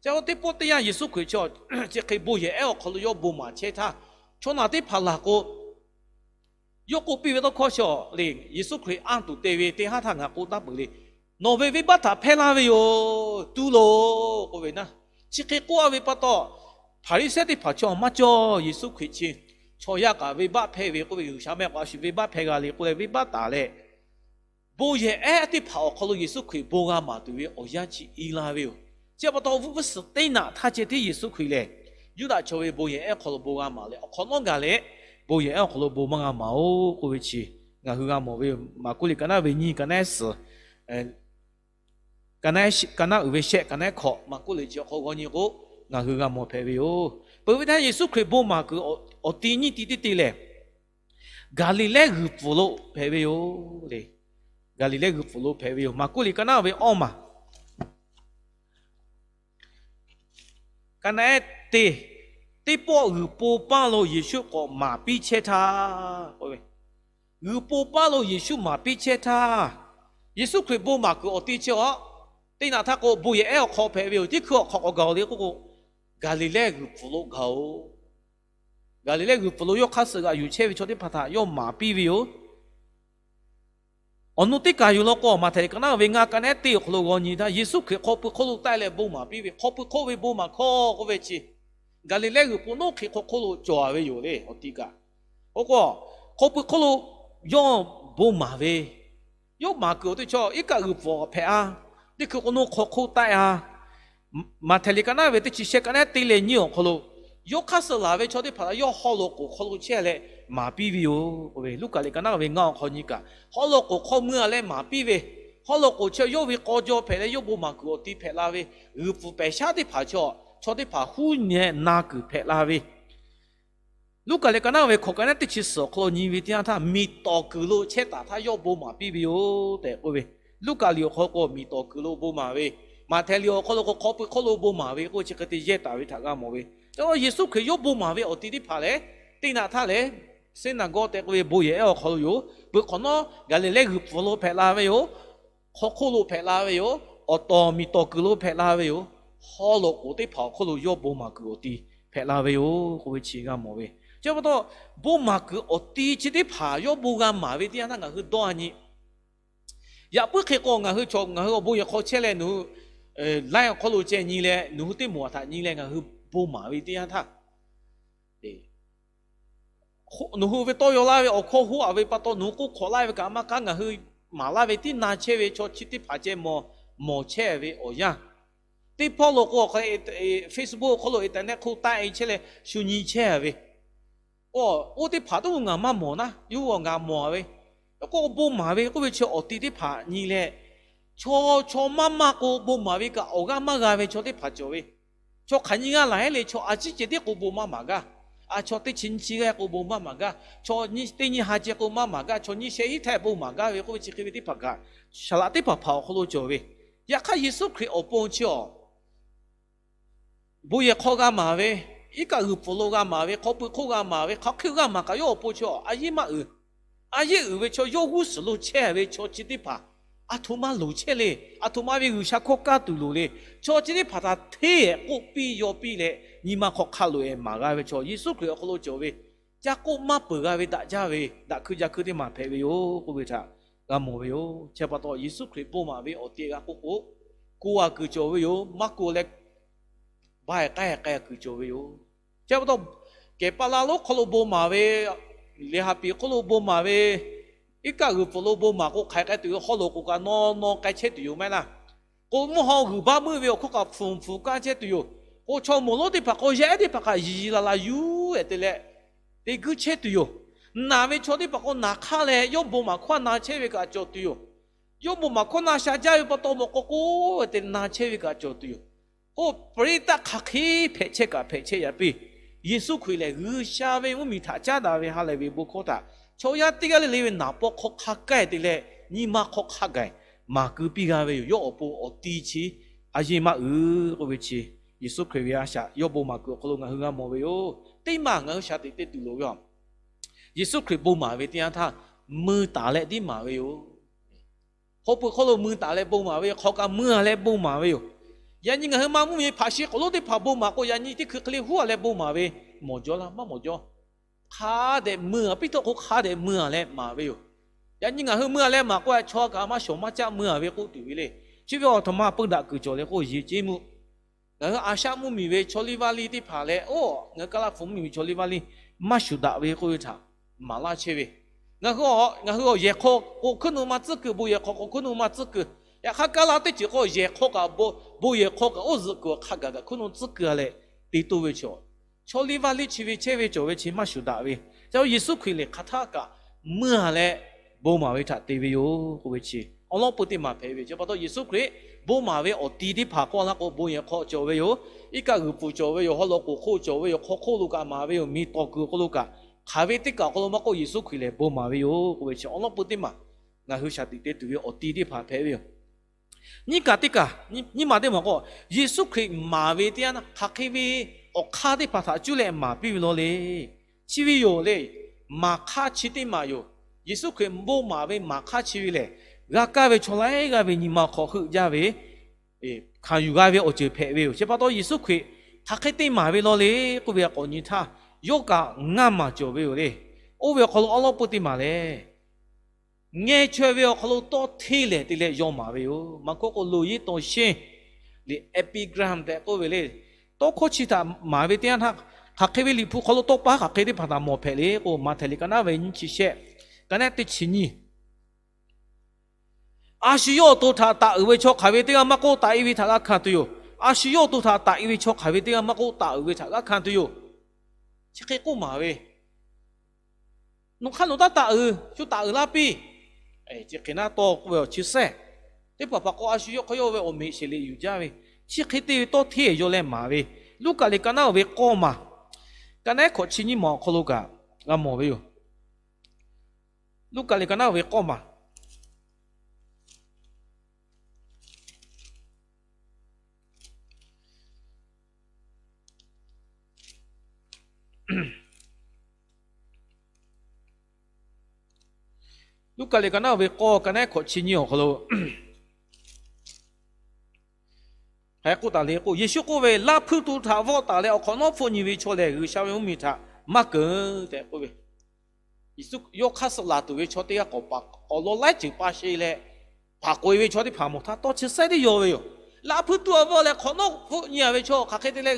Chi teˇ pawˆ teˇ yanˇ Yeˍsuˆ Hkriꞈ chi hk'e bon yehˬ ehˉ awˬ hk'aw lo yawˇ bon maˍ chehˇ htaˇ, chaw naˬ teˇ hpaˍ laˬ k'o, yawˇ k'oˆ piˇ ve tawˇ hkawˇ chi le, Yeˍsuˆ Hkriꞈ anˇ tuˬ te ve teˇ haˉ htaˇ ngaˬ k'oˆ taˉ peuˬ le. Nawˬ ve venˇbaˆ htaꞈ hpehˇ laˇ ve yoˬ, tu loˬ k'oˆ ve naˉ. Chi hk'e k'oˆ-a ve pa taw, Hpaˍriˍsehˇ teˇ hpaˍ chaw maˇ cawˇ. Yeˍsuˆ Hkriꞈ chi chaw yaˇ kaꞈ venˇbaˆ hpehˇ ve k'oˆ ve, G'uiˬsha mehˆ k'o a shu venˇbaˆ hpehˇ g'a le k'oˆ leh venˇbaˆ taˍ leh, bon yehˬ ehˉ teˇ hpaˍ awˬ hk'aw lo Yeˍsuˆ Hkriꞈ bon g'a maˍ tuˬ ve awˬ yanˇ chi i la ve yoˬ. Chi pa taw g'uˇ suhˍ teˇ naꞈ htaˇ ceh tiˉ Yeˍsuˆ Hkriꞈ lehˬ, Yuˇdaꞈ chaw ve bon yehˬ ehˉ awˬ hk'aw lo bon g'a maˍ leh, awˬ hk'awꞈ nawˉ gaˬ leh, bon yehˬ ehˉ awˬ hk'aw lo bon maˇ g'a maˍ-oˬ k'oˆ ve chi ngaˬ hui g'a mawˬ ve yoˬ. Maˍkuˆ liꞈ ka naˉ ve nyiˇ, ka naˉ suhˍ, ka naˉ uiˍ ve shehˆ, ka naˉ hkawꞈ, Maˍkuˆ liꞈ chi awˬ hk'aw g'aw nyi k'o, ngaˬ hui g'a mawˬ hpehꞈ ve yoˬ. Peuˬ ve htaˇ Yeˍsuˆ Hkriꞈ bon maˍ kuiˬ awˬ ti nyiˇ ti teˇ te lehˬ, Gaˍliˍlehˇ g'uiˬ pfuhˍ lo hpehꞈ ve yoˬ le. Gaˍliˍlehˇ g'uiˬ pfuhˍ lo hpehꞈ ve yoˬ. Maˍkuˆ liꞈ ka naˉ ve awˇ maˬ, ka naˉ ehˉ te, teˇ pawˆ g'uiˬ po paˇ lo Yeˍsuˆ k'awꞈ maˍ piˇ chehˇ htaˇ, G'uiˬ po paˇ lo Yeˍsuˆ maˍ piˇ chehˇ htaˇ, Yeˍsuˆ Hkriꞈ bon maˍ kuiˬ awˬ ti chi a, teˇ naꞈ htaˇ k'o bon yehˬ ehˉ awˬ hk'aw hpehꞈ ve yoˬ. Teˇ hkui awˬ hk'aw k'awꞈ gaˬ-oˬ le k'oˆ k'o, Gaˍliˍlehˇ g'uiˬ pfuhˍ lo gaˬ-oˬ. Gaˍliˍlehˇ g'uiˬ pfuhˍ lo yawˇ hk'aˇ suh g'aꞈ yuˬ chehˇ ve chaw teˇ hpaˍ htaꞈ yawˇ maˍ piˇ ve yoˬ. Awˬ nu teˇ kaˬ yoˬ law k'o, Maꞈhtehˍ liꞈ ka naˉ ve ngaˇ, ka nehˉ teˇ awˬ hk'aw lo g'aw nyi htaˇ, Yeˍsuˆ Hkriꞈ hk'aw pui hk'oˆ lo taˆ leh bon maˍ piˇ ve, hk'aw pui hk'oˆ ve bon maˍ hkawˇ k'oˆ ve chi, Gaˍliˍlehˇ g'uiˬ pfuhˍ nawˉ hk'e hk'aw hk'oˆ lo cawˬ ve yoˬ le, awˬ ti kaꞈ. Oˇ k'o, hk'aw pui hk'oˆ lo yawˇ bon maˍ ve, yawˇ maˍ kuiˬ awˬ teˇ chaw iˉ kaˆ g'uiˬ pfuhˍ hpehꞈ a, teˇ hkui k'o nawˉ hk'aw hk'oˆ taˆ a, Maꞈhtehˍ liꞈ ka naˉ ve teˇ chi shehˆ, ka nehˉ teˇ leh nyiˇ awˬ hk'aw lo, yawˇ hk'aˇ suh laˬ ve chaw teˇ hpaˍ htaꞈ yawˇ haw loꞈ k'oˍ hk'aw lo chehˇ leh maˍ piˇ ve yoˬ k'oˆ ve, Luˉkaꞈ liꞈ ka naˉ ve ngaˇ awˬ hk'aw nyi kaꞈ, haw loꞈ k'oˍ hk'aw mui a leh maˍ piˇ ve, haw loꞈ k'oˍ chi yawˇ ve k'aw jaw hpehꞈ leh yawˇ bon maˍ kuiˬ awˬ ti hpehꞈ la ve, g'uiˬ pfuhˍ pehˬ shaˉ teˇ hpaˍ chaw, chaw teˇ hpaˍ huˉ nyi na kuiˬ hpehꞈ la ve, Luˉkaꞈ liꞈ ka naˉ ve hkawꞈ ka nehˉ teˇ chi suhˍ awˬ hk'aw lo nyi ve teˇ yanˇ htaˇ, miˬ tawˍ kuiˬ lo chehˇ taˍ htaˇ yawˇ bon maˍ piˇ ve yoˬ tehꞈ k'oˆ ve. Luˉkaꞈ liꞈ awˬ hk'aw lo k'o miˬ tawˍ kuiˬ lo bon maˍ ve, Maꞈhtehˍ liꞈ awˬ hk'aw lo k'o hk'aw pui hk'oˆ lo bon maˍ ve k'oˆ ve chi hk'e te yehˇ taˍ ve htaꞈ g'a mawˬ ve. Yeˍsuˆ Hkriꞈ yawˇ bon maˍ ve awˬ ti teˇ hpaˍ lehˬ, teˇ naꞈ htaˇ lehˬ, Siˉnaˍgawˇ tehꞈ k'oˆ ve bon yehˬ ehˉ awˬ hk'aw lo yoˬ. Peuˬ hk'awꞈ nawˉ Gaˍliˍlehˇ g'uiˬ pfuhˍ lo hpehꞈ la ve yoˬ. Hk'aw hk'oˆ lo hpehꞈ la ve yoˬ. Awˬ tawˍ miˬ tawˍ kuiˬ lo hpehꞈ la ve yoˬ. Haw loꞈ k'oˍ teˇ hpaˍ awˬ hk'oˆ lo yawˇ bon maˍ kuiˬ awˬ ti hpehꞈ la ve yoˬ k'oˆ ve chi g'a mawˬ ve. Chi pa taw, bon maˍ kuiˬ awˬ ti chi teˇ hpaˍ yawˇ bon g'a maˍ ve teˇ yanˇ htaˇ ngaˬ hui dawˇ a nyi. Yaꞈ puiˉ hk'e k'o ngaˬ hui chaw ngaˬ hui awˬ bon yehˬ hk'aw chehˇ leh nawˬ hui laiˉ awˬ hk'aw lo ceh nyi leh nawˬ hui teˇ moˍ a htaꞈ nyi leh ngaˬ hui bon maˍ ve teˇ yanˇ htaˇ, nawˬ hui ve tawˇ yaw laˇ ve awˬ hkawˇ hoˆ a ve pa taw nawˬ hui k'oˆ hk'awꞈ laˇ ve kaꞈ maˇ k'aˉ, ngaˬ hui maˍ laˇ ve tiˉ na chehˇ ve chaw chi teˇ hpaˍ ceh mawˬ, mawˬ chehˇ ve awˬ yanˇ, teˇ hpawˇ lo k'o Facebook awˬ hk'aw lo internet hk'oˆ taˆ e chehˇ leh shu nyi chehˇ ve, oˇ teˇ hpaˍ toˉ ngaˬ maˇ mawˬ naˉ, yawˇ hui ngaˬ mawˬ a ve, k'o bon maˍ ve k'oˆ ve chi awˬ ti teˇ hpaˍ nyi leh, chaw chaw maˇ maˇ k'o bon maˍ ve kaꞈ awˬ g'aˇ maˇ g'a ve chaw teˇ hpaˍ cawˬ ve, chaw hk'aˬ nyi g'aˇ laˬ heˆ le, chaw a ciˉ ceh tiˉ k'o bon maˇ maˍ gaˇ. A chaw teˇ chi nyiˇ chi g'aˇ k'o bon maˇ maˍ gaˇ. Chaw teˇ nyiˇ ha ceh k'o maˇ maˍ gaˇ. Chaw nyiˇ shehˆ hiˉ htaˇ bon maˍ gaˇ ve k'oˆ ve chi hk'e ve teˇ hpaˍ kaꞈ, saˍ laꞈ teˇ hpaˍ hpaˍ awˬ hk'aw lo cawˬ ve. Yaꞈ hk'aˇ Yeˍsuˆ Hkriꞈ awˬ pon chi a, bon yehˬ hk'aw g'a maˍ ve, iˉ kaˆ g'uiˬ pfuhˍ lo g'a maˍ ve, hk'aw pui hk'oˆ g'a maˍ ve, hk'aˬ hk'e g'a maˍ kaꞈ yawˇ awˬ pon chi a a yeˇ maˇ uiˍ. A yeˇ uiˍ ve chaw yawˇ g'uˇ suhˍ lo chehˇ ve chaw chi teˇ hpaˍ, a htoꞈ ma loˍ chehˇ le. A htoꞈ ma ve G'uiˬsha hkawˇ kaˇ tuˬ loˍ le. Chaw chi teˇ hpaˍ htaꞈ hteˇ ehˍ k'oˆ piˇ yaw piˇ leh nyi ma hk'aw hk'a loꞈ ehˍ maˍ g'a ve chaw Yeˍsuˆ Hkriꞈ awˬ hk'aw lo cawˬ ve, caˇ k'oˆ maˇ peuˬ g'a ve daꞈ jaˇ ve daꞈ hkui jaˇ hkui teˇ maˬ hpehꞈ ve yoˬ k'oˆ ve htaꞈ g'a mawˬ ve yoˬ. Chi pa taw Yeˍsuˆ Hkriꞈ bon maˍ ve awˬ ti g'a k'oˆ k'o, ko a kuiˬ cawˬ ve yoˬ. Maˇ ko leh ba ehˍ k'ai ehˍ k'ai a kuiˬ cawˬ ve yoˬ. Chi pa taw, Kehˬ paˍ laˇ lonˉ hk'aw lo bon maˍ ve, Liꞈ haˍ piˍ hk'oˆ lo bon maˍ ve, iˉ kaˆ g'uiˬ pfuhˍ lo bon maˍ k'o hk'aiˬ k'ai tuˬ yoˬ. Haw loꞈ k'oˍ kaꞈ naw naw k'ai chehˇ tuˬ yoˬ maˇ heˆ laˇ. K'o mvuhˇ haw g'uiˬ baˆ meuˆ ve awˬ hkawˇ kaꞈ hpfuhˍ hpfuhˍ kaˇ chehˇ tuˬ yoˬ. K'o chaw mawˬ lonˉ teˇ hpaˍ k'o yaˇ ehˉ teˇ hpaˍ kaꞈ yiˍ yiˍ laˬ laˬ yuˬ ehˍ te leh te guiˇ chehˇ tuˬ yoˬ. Naˬ ve chaw teˇ hpaˍ k'o naˬ hk'aˇ leh yawˇ bon maˍ hkawˇ na chehˇ ve kaꞈ cawˬ tuˬ yoˬ. Yawˇ bon maˍ hkawˇ na sha jaˇ ve pa taw mawˬ k'o k'o te na chehˇ ve kaꞈ cawˬ tuˬ yoˬ. K'o, Peuˬ liˇ taˆ hk'aˬ hk'e hpehꞈ chehˇ kaꞈ hpehꞈ chehˇ yaꞈ piˇ. Yeˍsuˆ Hkriꞈ lehˬ G'uiˬsha ve mvuhˇmiˬ htaꞈ caˉ daꞈ ve ha lehˬ ve bon hkawˇ htaꞈ chaw yaˇ teˇ g'aˇ le le ve naˍ paw hk'aw hk'a gaˬ te leh nyi ma hk'aw hk'a gaˬ maˍ keu piˇ g'a ve yoˬ. Yawˇ awˬ pon awˬ ti chi a yeˇ maˇ uiˍ k'oˆ ve chi, Yeˍsuˆ Hkriꞈ ve a shaꞈ yawˇ bon maˍ kuiˬ awˬ hk'aw lo ngaˬ hui g'a mawˬ ve yoˬ. Teˇ maˬ ngaˬ hui shaˍ tiꞈ te tuˬ loˍ ve a, Yeˍsuˆ Hkriꞈ bon maˍ ve teˇ yanˇ htaˇ, mui taˍ leh tiˉ maˍ ve yoˬ. Hk'aw pui hk'oˆ lo mui taˍ leh bon maˍ ve, hk'aw kaꞈ mui a leh bon maˍ ve yoˬ. Yaꞈ nyi ngaˬ hui maˇ mvuhˇmiˬ hpaꞈ shi k'awꞈ lonˉ teˇ hpaˍ bon maˍ k'o, yaꞈ nyi teˇ hkui hk'e le huˉ a leh bon maˍ ve, mawˬ jaw laˇ maˇ mawˬ jaw. Hk'a dehꞈ mui a, piˇ htawˇ k'o hk'a dehꞈ mui a leh maˍ ve yoˬ. Yaꞈ nyi ngaˬ hui mui a leh maˍ k'o, a chaw kaꞈ maˇ shawˍ maˇ caˆ mui a ve k'oˆ tuˬ ve le. Chi ve awˬ htoꞈ ma peuˇ daꞈ kuiˬ cawˬ leh k'oˆ yeˬ ceˇ meuˇ. Ngaˬ hui a shaˆ mvuhˇmiˬ ve chaw liˇ vaˇ liˇ teˇ hpaˍ leh, oˇ ngaˬ hui Kaˇlaˇ hpu mvuhˇmiˬ ve chaw liˇ vaˇ liˇ maˇ shuˍ daꞈ ve k'oˆ ve htaꞈ maˍ laˇ chehˇ ve. Ngaˬ hui, ngaˬ hui awˬ yehˬ hk'aw k'o hkuiˉ nu maˇ tcuhˉ kuiˬ, bon yehˬ hk'aw k'o hkuiˉ nu maˇ tcuhˉ kuiˬ. Yaꞈ hk'aˇ Kaˇlaˇ teˇ ceuˬ k'o yehˬ hk'aw kaꞈ, bon yehˬ hk'aw kaꞈ oˇ zuhꞈ kuiˬ awˬ hk'a gaˬ kaꞈ hkuiˉ nu tcuhˉ kuiˬ a leh te toˇ ve chaw, chaw liˇ vaˇ liˇ chi ve chehˇ ve cawˬ ve chi maˇ shuˍ daꞈ ve. Ca Yeˍsuˆ Hkriꞈ lehˬ hk'aˬ htaˇ kaꞈ mui a leh bon maˍ ve htaꞈ te ve yoˬ k'oˆ ve chi awˬ lawn peu teˇ maˬ hpehꞈ ve. Chi pa taw Yeˍsuˆ Hkriꞈ bon maˍ ve awˬ ti teˇ hpaˍ k'oˆ laˇ k'o, bon yehˬ hk'aw cawˬ ve yoˬ. Iˉ kaˆ g'uiˬ pfuhˍ cawˬ ve yoˬ. Haw loꞈ k'oˍ hk'oˆ cawˬ ve yoˬ. Hk'aw hk'oˆ lo kaꞈ maˍ ve yoˬ. Miˬ tawˍ kuiˬ awˬ hk'aw lo kaꞈ, hk'aˬ ve teˇ kaꞈ awˬ hk'aw lo maˇ k'oˆ Yeˍsuˆ Hkriꞈ lehˬ bon maˍ ve yoˬ k'oˆ ve chi awˬ lawn peu teˇ maˬ ngaˬ hui shaˍ tiꞈ te tuˬ ve awˬ ti teˇ hpaˍ hpehꞈ ve yoˬ. Nyiˇ kaꞈ teˇ kaꞈ, nyiˇ maˬ teˇ maˬ k'o, Yeˍsuˆ Hkriꞈ maˍ ve teˇ yanˇ hk'aˬ hk'e ve awˬ hk'aˇ teˇ hpaˍ htaꞈ cuˇ leh maˍ piˇ ve law le. Chi ve yoˬ le, maˍ hk'aˇ chi teˇ maˬ yoˬ. Yeˍsuˆ Hkriꞈ bon maˍ ve maˍ hk'aˇ chi ve lehˬ, g'a kaˇ ve chaw laiˉ g'aˇ ve nyi ma hk'aw heuˆ jaˇ ve, hkanˍ yuˬ g'a ve awˬ ceuˬ hpehꞈ ve yoˬ. Chi pa taw Yeˍsuˆ Hkriꞈ hk'aˬ hk'e te maˍ ve law le k'oˆ ve k'awꞈ nyi htaˇ, yawˇ kaꞈ ngaˇ maˬ cawˬ ve yoˬ le. Oˇ ve awˬ hk'aw lo awˉ lawˉ peuˇ teˇ maˬ lehˬ, ngeh chaweh ve awˬ hk'aw lo tawˇ hteˇ lehˬ te leh yaw maˍ ve yoˬ. Maˍ hkawˇ k'o หล่ yiˉ taw shehnˇ le, epigram tehꞈ k'oˆ ve le. Tawˇ hkawˇ chi htaꞈ maˍ ve teˇ yanˇ htaˇ, hk'aˬ hk'e ve Liꞈ hpu hk'aw lo tawˇ pa hk'aˬ hk'e teˇ hpaˍ htaꞈ mawˬ hpehꞈ le k'o, Maꞈhtehˍ liꞈ ka naˉ ve nyiˇ chi shehˆ, ka naˉ teˇ chi nyiˇ. A shu yawˇ awˬ to htaꞈ taꞈ uiˍ ve chaw hk'aˬ ve teˇ g'aˇ maˇ k'oˆ, taꞈ e ve htaꞈ g'a hkanˍ tuˬ yoˬ. A shu yawˇ awˬ to htaꞈ taꞈ e ve chaw hk'aˬ ve teˇ g'aˇ maˇ k'oˆ, taꞈ uiˍ ve htaꞈ g'a hkanˍ tuˬ yoˬ. Chi hk'e k'oˆ maˍ ve, nawˬ hk'aˇ nawˬ taˇ taꞈ uiˍ, shu taꞈ uiˍ laˇ piˇ. Chi hk'e naˉ tawˇ k'oˆ ve awˬ chi sehˇ, teˇ hpaˍ hpaˍ k'o a shu yawˇ hk'aw yawˇ ve awˬ meꞈ sheˍ leh yuˬ jaˇ ve, chi hk'e te ve tawˇ hteˇ yaw leh maˍ ve, Luˉkaꞈ liꞈ ka naˉ ve k'awˇ maˬ, ka naˉ hkawꞈ chi nyiˇ maˬ awˬ hk'aw lo kaꞈ g'a mawˬ ve yoˬ. Luˉkaꞈ liꞈ ka naˉ ve k'awˇ maˬ, Luˉkaꞈ liꞈ ka naˉ ve k'awˇ, ka naˉ hkawꞈ chi nyiˇ awˬ hk'aw lo hk'e k'oˆ taˍ le k'o, Yeˍsuˆ k'oˆ ve, Laˇ hpuiˇ to htaꞈ vawˆ taˍ leh awˬ hk'awꞈ nawˉ hpfuhˆ nyi ve chaw lehˬ, G'uiˬsha ve mvuhˇmiˬ htaꞈ maˇ keunˍ tehꞈ k'oˆ ve, Yeˍsuˆ yawˇ hk'aˇ suh laˬ tuˬ ve chaw teˇ g'aˇ k'awꞈ paˍ k'awꞈ law laiˉ ceuˬ pa sheˍ leh, hpaˍ k'oꞈ e ve chaw teˇ hpaˍ mawˬ htaˇ, tawˇ chi sehˇ teˇ yaw ve yoˬ. Laˇ hpuiˇ to htaꞈ vawˆ leh hk'awꞈ nawˉ hpfuhˆ nyi a ve chaw hk'aˬ hk'e te leh,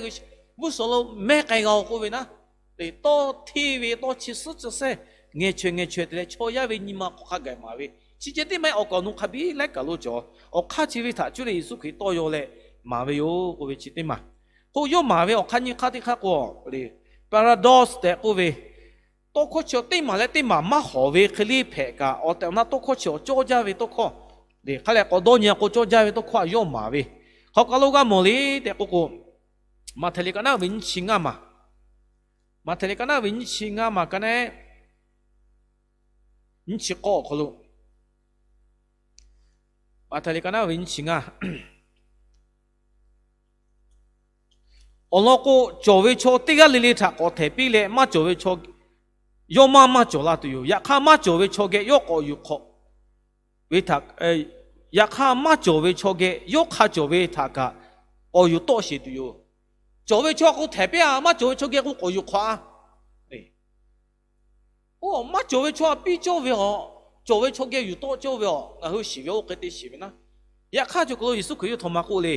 mvuhˇ suhˍ lo mehˉ k'ai g'a-o k'oˆ ve naˉ, tawˇ hteˇ ve tawˇ chi suhˉ chi sehˇ, ngeh chaweh ngeh chaweh te leh chaw yaˇ ve nyi ma hk'aw hk'a gaˬ maˍ ve, chi ceh tiˉ maˇ heˆ, awˬ kaˍ awˬ nu hk'a biˉ laiˉ kaˬ lo cawˬ. Awˬ hk'aˇ chi ve htaꞈ cuˇ leh Yeˍsuˆ Hkriꞈ tawˇ yaw leh maˍ ve yoˬ k'oˆ ve chi teˇ maˬ. K'o yawˇ maˍ ve awˬ hk'aˇ nyiˇ hk'aˇ teˇ hk'aˇ k'o, paradox tehꞈ k'oˆ ve, tawˇ hkawˇ chi teˇ maˬ leh teˇ maˬ maˇ hawˍ ve hk'e le hpehꞈ kaꞈ, awˬ tehˬ awˬ na tawˇ hkawˇ chi awˬ cawˇ jaˇ ve tawˇ hkawˇ, hk'a lehˬ k'awꞈ dawˇ nyi a k'o cawˇ jaˇ ve tawˇ hkawˇ a yawˇ maˍ ve, hk'aw ka lo g'a mawˬ le tehꞈ k'oˆ k'o, Maꞈhtehˍ liꞈ ka naˉ ve nyiˇ chi ngaˇ maˬ, Maꞈhtehˍ liꞈ ka naˉ ve nyiˇ chi ngaˇ maˬ ka naˉ nyiˇ chi k'awˇ awˬ hk'aw lo, Maꞈhtehˍ liꞈ ka naˉ ve nyiˇ chi ngaˇ, awˬ lawn k'o, cawˬ ve chaw teˇ g'aˇ le le htaꞈ k'awꞈ htehˍ piˇ leh maˇ cawˬ ve chaw, yawˇ maˇ maˇ cawˬ la tuˬ yoˬ. Yaꞈ hk'aˇ maˇ cawˬ ve chaw geh yawˇ k'awꞈ yuˬ hk'awꞈ ve htaꞈ, yaꞈ hk'aˇ maˇ cawˬ ve chaw geh yawˇ hk'a cawˬ ve htaꞈ kaꞈ k'awꞈ yuˬ tawˆ sheˍ tuˬ yoˬ. Cawˬ ve chaw k'o htehˍ piˇ-a, maˇ cawˬ ve chaw geh k'o k'awꞈ yuˬ hk'awꞈ-a. Oˇ, maˇ cawˬ ve chaw a piˇ cawˇ ve awˬ, cawˬ ve chaw geh yuˬ tawˆ cawˇ ve awˬ, ngaˬ hui shiˍ ve oˇ hk'e te shiˍ ve naˉ. Yaꞈ hk'aˇ cawˬ k'o lo Yeˍsuˆ Hkriꞈ yawˇ htawꞈ ma k'oˆ le,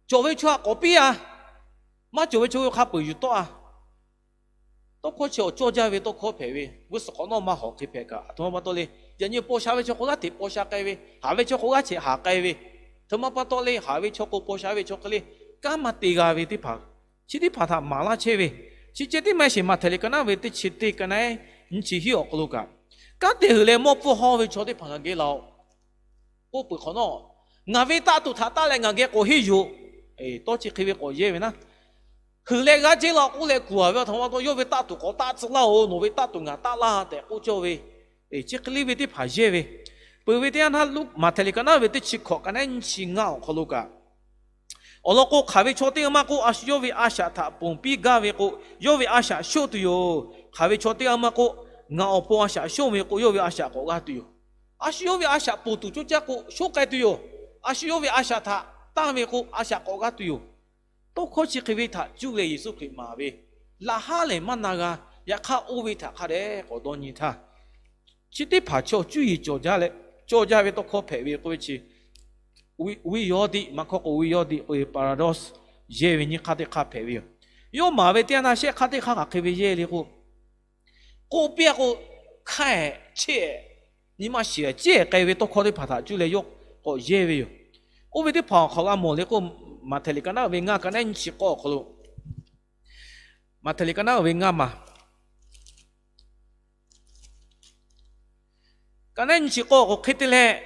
cawˬ ve chaw a k'awꞈ piˇ-a, maˇ cawˬ ve chaw ve hk'a peu-eˬ yuˬ tawˆ-a. Tawˇ hkawˇ chi awˬ cawˇ jaˇ ve tawˇ hkawˇ hpehꞈ ve, g'uˇ suhˍ hk'awꞈ nawˉ maˇ hawˍ hk'e hpehꞈ kaꞈ, aˬ htoꞈ ma pa taw le, yaꞈ nyi paw sha ve chaw k'o g'aˇ hteꞈ paw sha k'ai ve, haˍ ve chaw k'o g'aˇ hteꞈ haˍ k'ai ve, aˬ htoꞈ ma pa taw le, haˍ ve chaw k'o paw sha ve chaw hk'e le, kanˉ maˇ te g'a ve teˇ hpaˍ, chi teˇ hpaˍ htaꞈ maˍ laˇ chehˇ ve, chi ceh tiˉ maˇ heˆ sheˍ. Maꞈhtehˍ liꞈ ka naˉ ve teˇ chi teˇ ka naˉ nyiˇ chi hiˉ awˬ hk'aw lo kaꞈ, kanˉ te huiˬ leh mawˇ pfuhˇ hawˇ ve chaw teˇ hpaˍ ngaˬ geh laˬ-oꞈ k'oˆ peuˬ hk'awꞈ nawˉ, ngaˬ ve taˆ tuˬ htaꞈ taˆ leh ngaˬ geh k'awꞈ henˇ yuˬ-oꞈ. Tawˇ chi hk'e ve k'awꞈ yehˇ ve naˉ, huiˬ leh g'aˇ jehˇ law k'oˆ leh kuˬ-a ve, aˬ htoꞈ ma pa taw yawˇ ve taˆ tuˬ k'awꞈ taˆ tcuh laˇ-oꞈ, nawˬ ve taˆ tuˬ ngaˬ taˆ laˇ tehꞈ k'oˆ cawˇ ve, chi hk'e le ve teˇ hpaˍ yehˇ ve, peuˬ ve teˇ yanˇ htaˇ Maꞈhtehˍ liꞈ ka naˉ ve teˇ chi hkawꞈ ka naˉ nyiˇ chi ngaˇ awˬ hk'aw lo kaꞈ, awˬ lawn k'o, hk'aˬ ve chaw teˇ g'aˇ maˇ k'oˆ, a shu yawˇ ve a shaꞈ htaꞈ ponˬ piˇ gaˇ ve k'o, yawˇ ve a shaꞈ shoˆ tuˬ yoˬ. Hk'aˬ ve chaw teˇ g'aˇ maˇ k'oˆ, ngaˬ awˬ pon a shaꞈ shoˆ ve k'o, yawˇ ve a shaꞈ k'awꞈ g'a tuˬ yoˬ. A shu yawˇ ve a shaꞈ ponˬ tuˬ coˇ caˇ k'o shoˆ k'ai tuˬ yoˬ. A shu yawˇ ve a shaꞈ htaꞈ tanˇ ve k'o, a shaꞈ k'awꞈ g'a tuˬ yoˬ. Tawˇ hkawˇ chi hk'e ve htaꞈ cuˇ leh Yeˍsuˆ Hkriꞈ maˍ ve, laꞈ haˉ lehˬ maˇ na g'a. Yaꞈ hk'aˇ oˇ ve htaꞈ hk'a dehꞈ k'awꞈ dawˇ nyi htaˇ, chi teˇ hpaˍ chaw cuˇ yiˍ cawˬ jaˇ leh, cawˇ jaˇ ve tawˇ hkawˇ hpehꞈ ve k'oˆ ve chi, วิธีย้อนอดีต maˇ hkawˇ k'o วิธีย้อนอดีต k'oˆ ve paradox yehˇ ve nyiˇ hk'aˇ teˇ hk'aˇ hpehꞈ ve yoˬ. Yawˇ maˍ ve teˇ yanˇ htaˇ shehˆ hk'aˇ teˇ hk'aˇ hk'aˬ hk'e ve yehˇ le k'o, k'oˆ piˇ-a k'o, hk'aˇ-ehˍ cheˇ-ehˍ, nyi ma shiˍ-ehˍ ceˇ-ehˍ k'ai ve tawˇ hkawˇ teˇ hpaˍ htaꞈ cuˇ leh yawˇ k'awꞈ yehˇ ve yoˬ. Oˇ ve teˇ hpaˍ awˬ hk'aw g'a mawˬ le k'o, Maꞈhtehˍ liꞈ ka naˉ ve ngaˇ ka naˉ nyiˇ chi k'awˇ awˬ hk'aw lo, Maꞈhtehˍ liꞈ ka naˉ ve ngaˇ maˬ ka naˉ nyiˇ chi k'awˇ k'o, hk'e te leh,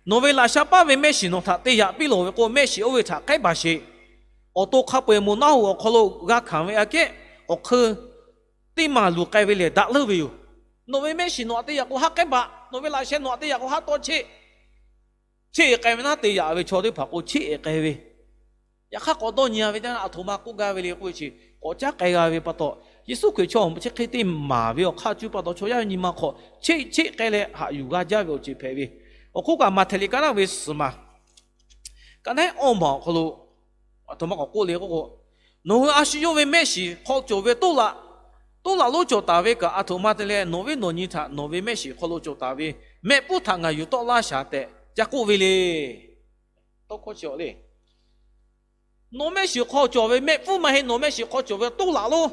nawˬ ve laꞈ sha paˇ ve mehˆ shiˍ nawˬ htaꞈ te yaꞈ piˇ lawˬ ve k'o, mehˆ shiˍ oˇ ve htaꞈ k'ehˉ baˬ sheˍ. Awˬ to hk'a peu-eˬ moˬ naˉ hoꞈ awˬ hk'aw lo g'a hkanˍ ve aꞈ kehˉ, awˬ hk'eun teˇ maˬ luˬ k'ai ve lehˬ daꞈ leuˉ ve yoˬ. Nawˬ ve mehˆ shiˍ nawˬ htaꞈ te yaꞈ k'o haˉ k'ehˉ baˬ, nawˬ ve laꞈ sheh nawˬ htaꞈ te yaꞈ k'o haˉ tawˇ cheˆ. Cheˆ-e k'ai ve naˉ te yaꞈ ve chaw teˇ hpaˍ k'o cheˆ-e k'ai ve. Yaꞈ hk'aˇ k'awꞈ dawˇ nyi-a ve teˇ yanˇ aˬ htoꞈ ma k'oˆ gaˇ ve le k'oˆ ve chi, k'awꞈ caˉ k'ai g'a ve pa taw, Yeˍsuˆ Hkriꞈ chaw chi hk'e te maˍ ve awˬ hk'aˇ cuˇ pa taw, chaw yaˇ ve nyi ma hk'aw cheˆ cheˆ k'ai leh haꞈ yuˬ g'a jaˇ ve awˬ ceuˬ hpehꞈ ve. Awˬ hk'oˆ kaꞈ, Maꞈhtehˍ liꞈ ka naˆ ve suhˍ maˬ, ka naˆ awˇ maˬ awˬ hk'aw lo aˬ htoꞈ ma k'awꞈ k'oˆ le k'oˆ k'o, Nawˬ hui a shu yawˇ ve mehˆ shiˍ hk'aw cawˬ ve toˇ laꞈ, toˇ laꞈ lonˉ cawˬ taˍ ve kaꞈ, aˬ htoꞈ ma te leh nawˬ ve nawˬ nyi htaꞈ nawˬ ve mehˆ shiˍ hk'aw lo cawˬ taˍ ve mehˆ pfuhˇ htaꞈ ngaˬ yuˬ tawˆ laˇ shaˍ tehꞈ ca k'oˆ ve le. Tawˇ hkawˇ chi le, nawˬ mehˆ shiˍ hk'aw cawˬ ve mehˆ pfuhˇ maˇ heˆ, nawˬ mehˆ shiˍ hk'aw cawˬ ve toˇ laꞈ lonˉ,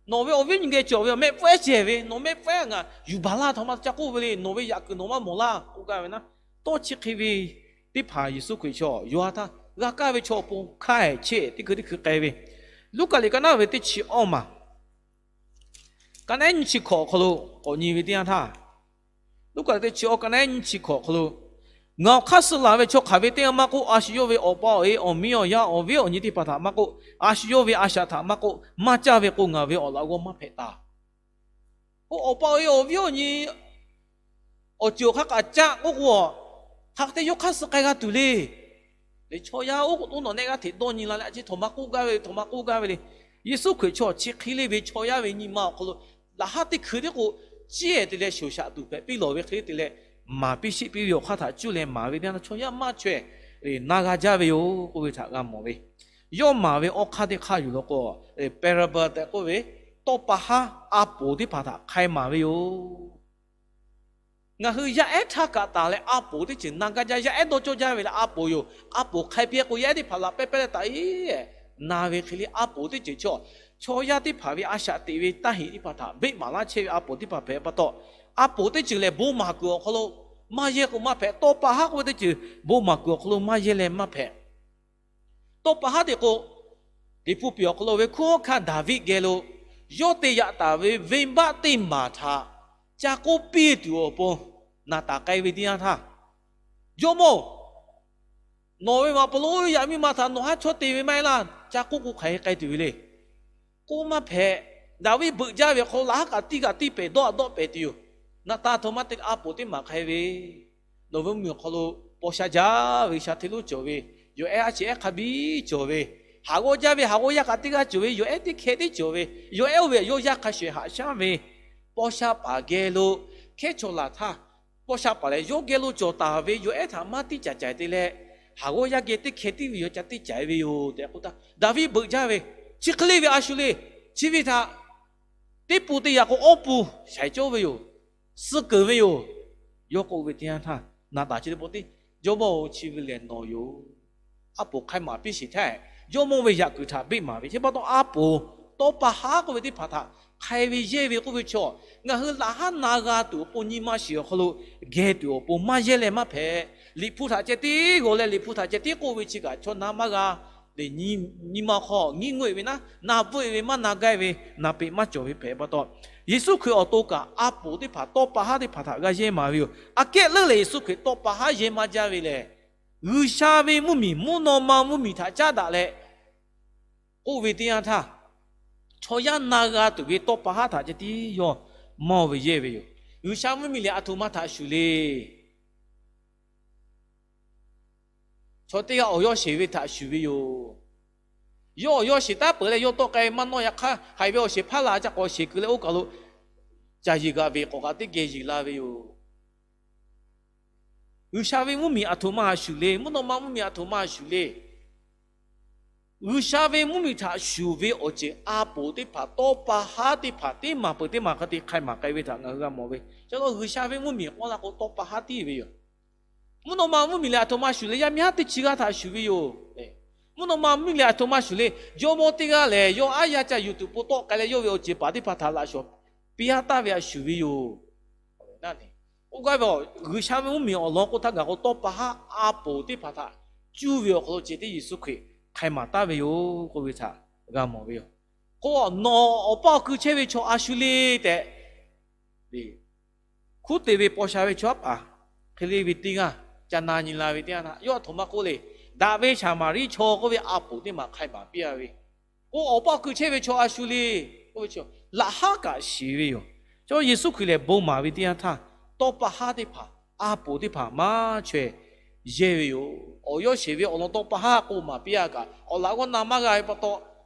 nawˬ ve awˬ viˉ nyi geh cawˬ ve mehˆ pfuhˇ ehˉ cehˬ ve, nawˬ mehˆ pfuhˇ ehˉ ngaˬ yuˬ baˬ laˇ, aˬ htoꞈ ma ca k'oˆ ve le. Nawˬ ve yaꞈ kuiˬ nawˬ maˇ mawˬ laˇ k'oˆ gaˇ ve naˉ, tawˇ chi hk'e ve teˇ hpaˍ Yeˍsuˆ Hkriꞈ chaw yawˇ ha htaˇ g'a kaˇ ve chaw awˬ pon hk'a ehˍ chehˇ teˇ hkui teˇ hkui k'ai ve. Luˉkaꞈ liꞈ ka naˆ ve teˇ chi awˇ maˬ, ka naˆ ehˉ nyiˇ chi hkawꞈ awˬ hk'aw lo k'awꞈ nyi ve teˇ yanˇ htaˇ, Luˉkaꞈ teˇ chi awˇ ka naˆ ehˉ nyiˇ chi hkawꞈ awˬ hk'aw lo, Ngaˬ awˬ hk'aˇ suh laˬ ve chaw hk'aˬ ve teˇ g'aˇ maˇ k'oˆ, a shu yawˇ ve awˬ pa awˬ e awˬ miˇ awˬ yaˇ awˬ viˉ awˬ nyi teˇ hpaˍ htaꞈ maˇ k'oˆ, a shu yawˇ ve a shaꞈ htaꞈ maˇ k'oˆ, maˇ caˇ ve k'o, ngaˬ ve awˬ laꞈ g'awˇ maˇ hpehꞈ taˍ. K'o, awˬ pa awˬ e awˬ viˉ awˬ nyi awˬ ceuˬ awˬ hk'aˇ kaꞈ caˆ k'oˆ k'o, hk'aˬ hk'e te yawˇ hk'aˇ suh k'ai g'a tuˬ le. Leh chaw yaˇ oˉ k'oˍ toˉ nawˬ nehˆ g'aˇ hteꞈ dawˇ nyi la leh, a chi htoꞈ ma k'oˆ gaˇ ve, htoꞈ ma k'oˆ gaˇ ve le. Yeˍsuˆ Hkriꞈ chaw chi hk'e le ve chaw yaˇ ve nyi ma awˬ hk'aw lo, laꞈ haˉ teˇ hkui tiˉ k'o, ciˉ ehˍ te leh shoˍ shaꞈ tuˬ hpehꞈ piˇ lawˬ ve hk'e te leh, maˍ piˇ sheˆ piˇ ve awˬ hk'aˇ htaꞈ cuˇ leh maˍ ve teˇ yanˇ, chaw yaˇ maˇ chaweh naˇ g'a jaˇ ve yoˬ k'oˆ ve htaꞈ g'a mawˬ ve. Yawˇ maˍ ve awˇ hk'aˇ teˇ hk'aˇ yuˬ law k'o, parable tehꞈ k'oˆ ve, tawˇ pa haˉ a poˍ teˇ hpaˍ htaꞈ hk'ai maˍ ve yoˬ. Ngaˬ hui yaˇ ehˉ htaˇ kaꞈ taˍ leh a poˍ teˇ ceuˬ na gaˇ jaˇ. Yaˇ ehˉ dawˇ cawˇ jaˇ ve leh a poˍ yoˬ. A poˍ hk'ai piˇ k'o, yaˇ ehˉ teˇ hpaˍ laꞈ pehˇ pehˇ leh taꞈ e na ve hk'e le, a poˍ teˇ ceuˬ chaw, chaw yaˇ teˇ hpaˍ ve a shaꞈ teꞈ ve taˇ heꞈ teˇ hpaˍ htaꞈ beˆ maˍ laˇ chehˇ ve a poˍ teˇ hpaˍ hpehꞈ pa taw, a poˍ teˇ ceuˬ lehˬ bon maˍ kuiˬ awˬ hk'aw lo maˇ yehˇ k'o maˇ hpehꞈ. Tawˇ pa haˉ k'oˆ ve teˇ ceuˬ bon maˍ kuiˬ awˬ hk'aw lo maˇ yehˇ leh maˇ hpehꞈ. Tawˇ pa haˉ te k'o, Liꞈ hpu piˍ awˬ hk'aw lo ve hkunˉ hawˉ hkanˇ Daˍviˆ geh lo yawˇ te yaꞈ taˍ ve venˇbaˆ teˇ maˬ htaꞈ ca k'oˆ piˇ tuˬ awˬ pon Naˍtanˍ k'ai ve teˇ yanˇ htaˇ, Jawˇmawˇ-oˬ, nawˬ ve maꞈ paˍ lonˉ yaꞈ miˇ ma htaꞈ nawˬ haˉ chawˇ te ve maˇ heˆ laˇ. Ca k'oˆ k'o hk'aˬ hk'e k'ai tuˬ ve le. K'oˆ maˇ hpehꞈ. Daˍviˆ beuꞈ jaˇ ve awˬ hk'aw lo laꞈ haˉ kaꞈ tiˇ kaꞈ tiˇ pehˍ dawˇ a dawˆ pehˍ tuˬ yoˬ. Naˍtanˍ htoꞈ ma te a poˍ teˇ maˬ hk'ai ve, nawˬ ve mvuhˇmiˬ awˬ hk'aw lo paw sha jaˇ ve, sha hteˇ lonˉ cawˬ ve, yawˬ ehˉ a ciˉ ehˉ hk'a biˇ cawˬ ve, haˍ g'awˇ jaˇ ve haˍ g'awˇ yaˇ kaꞈ teˇ g'aˇ cawˬ ve, yawˬ ehˉ teˇ hkeh teˇ cawˬ ve, yawˬ ehˉ oˇ ve yawˇ yaˇ hk'a shehˍ haꞈ shaˉ ve paw sha paˍ geh lo hkehˉ chaw laˬ htaˇ, paw sha paˍ lehˬ yawˇ geh lo cawˬ taˍ ve yawˬ ehˉ htaꞈ maˇ tiˇ caˍ caiˍ te leh, haˍ g'awˇ yaˇ geh teˇ hkeh tiˇ ve yawˬ ca tiˇ caiˍ ve yoˬ tehꞈ k'oˆ htaˇ, Daˍviˆ beuꞈ jaˇ ve, Chi hk'e le ve a shu le. Chi ve htaꞈ teˇ pun te yaꞈ k'o awˇ pun shaiˍ cawˇ ve yoˬ. Suh keunˍ ve yoˬ. Yawˇ k'oˆ ve teˇ yanˇ htaˇ, Naˍtanˍ chi teˇ pawˆ tiˉ, Jawˇmawˇ-oˬ, chi ve lehˬ nawˬ yoˬ. A poˍ hk'ai maˍ piˇ sheˍ htaˇ, Jawˇmawˇ ve yaꞈ kuiˬ htaꞈ beˆ maˍ ve. Chi pa taw a poˍ tawˇ pa haˉ k'oˆ ve teˇ hpaˍ htaꞈ hk'ai ve yehˇ ve k'oˆ ve chaw, ngaˬ hui laꞈ haˉ na g'a tuˬ awˬ pon nyi ma shiˍ awˬ hk'aw lo geh tuˬ awˬ pon maˇ yehˇ leh maˇ hpehꞈ. Liꞈ hpu htaꞈ ceh tiˉ g'aw leh Liꞈ hpu htaꞈ ceh tiˉ k'oˆ ve chi kaꞈ chaw na maˇ g'a. Leh nyi ma hk'aw nyiˇ ngeuˆ ve naˉ, na bvuhˆ ve maˇ na gaˇ ve, na peꞈ maˇ cawˬ ve hpehꞈ pa taw, Yeˍsuˆ Hkriꞈ awˬ to kaꞈ a poˍ teˇ hpaˍ tawˇ pa haˉ teˇ hpaˍ htaꞈ g'a yehˇ maˍ ve yoˬ. Aꞈ kehˉ leuˉ lehˬ Yeˍsuˆ Hkriꞈ tawˇ pa haˉ yehˇ maˇ jaˇ ve lehˬ, G'uiˬsha ve mvuhˇmiˬ mvuhˇ naw ma mvuhˇmiˬ htaꞈ caˉ daꞈ leh k'oˆ ve teˇ yanˇ htaˇ, chaw yaˇ na g'a tuˬ ve tawˇ pa haˉ htaꞈ ceh tiˉ yawˇ mawˇ ve yehˇ ve yoˬ. G'uiˬsha mvuhˇmiˬ lehˬ aˬ htoꞈ ma htaꞈ shuˍ le. Chaw teˇ g'aˇ awˬ yawˇ sheˍ ve htaꞈ shuˍ ve yoˬ. Yawˇ awˬ yawˇ sheˍ taˉ peuˬ leh yawˇ tawˆ k'ai maˇ nawˇ. Yaꞈ hk'aˇ haiˬ ve awˬ sheˍ hpaˇ la ca k'awꞈ sheˍ keu leh oˇ kaˬ lo ca yiˍ g'aꞈ ve k'awꞈ kaꞈ teˇ geh yiˍ la ve yoˬ. G'uiˬsha ve mvuhˇmiˬ aˬ htoꞈ ma htaꞈ shuˍ le. Mvuhˇ naw ma mvuhˇmiˬ aˬ htoꞈ ma htaꞈ shuˍ le. G'uiˬsha ve mvuhˇmiˬ htaꞈ shuˍ ve awˬ ceuˬ a poˍ teˇ hpaˍ tawˇ pa haˉ teˇ hpaˍ teˇ maˬ peuˬ teˇ maˬ hk'a te hk'ai maˍ k'ai ve htaꞈ ngaˬ hui g'a mawˬ ve. Chi G'uiˬsha ve mvuhˇmiˬ k'awˇ la k'o tawˇ pa haˉ tiˉ ve yoˬ. Mvuhˇ naw ma mvuhˇmiˬ lehˬ aˬ htoꞈ ma shuˍ le. Yaˇ miˇ haˉ teˇ chi g'aˇ htaꞈ shuˍ ve yoˬ. Mvuhˇ naw ma mvuhˇmiˬ lehˬ aˬ htoꞈ ma shuˍ le. Jawˇmawˇ teˇ g'aˇ lehˬ yawˇ aˉ yaˇ ca yuˬ tuˬ pon tawˆ k'ai leh yawˇ ve awˬ ceuˬ paˍ teˇ hpaˍ htaꞈ laꞈ shawˍ piˇ haˉ taˍ ve htaꞈ shuˍ ve yoˬ. K'oˆ gaˇ ve, G'uiˬsha ve mvuhˇmiˬ awˬ lawn k'oˆ htaˇ gaˬ k'o tawˇ pa haˉ a poˍ teˇ hpaˍ htaꞈ cuˇ ve awˬ hk'aw lo ceh tiˉ Yeˍsuˆ Hkriꞈ hk'ai maˍ taˍ ve yoˬ k'oˆ ve htaꞈ g'a mawˬ ve yoˬ. K'o, nawˬ awˬ paˇ awˬ kui chehˇ ve chaw a shu le tehꞈ, hkunˉ te ve paw sha ve chaw haˉ paˍ hk'e le ve teˇ g'aˇ ca na nyi la ve teˇ yanˇ htaˇ, yawˇ aˬ htoꞈ ma k'oˆ le. Daꞈ ve Saˍmaˍriˆ chaw k'oˆ ve a poˍ teˇ maˬ hk'ai maˍ piˇ a ve, k'o, awˬ paˇ awˬ kui chehˇ ve chaw a shu le k'oˆ ve chaw, laꞈ haˉ kaꞈ shiˍ ve yoˬ. Chaw Yeˍsuˆ Hkriꞈ lehˬ bon maˍ ve teˇ yanˇ htaˇ, tawˇ pa haˉ teˇ hpaˍ, a poˍ teˇ hpaˍ maˇ chaweh yehˇ ve yoˬ. Awˬ yawˇ sheˍ ve awˬ lawn tawˇ pa haˉ k'oˆ maˍ piˇ a kaꞈ, awˬ laꞈ g'awˇ na maˇ g'a ve pa taw,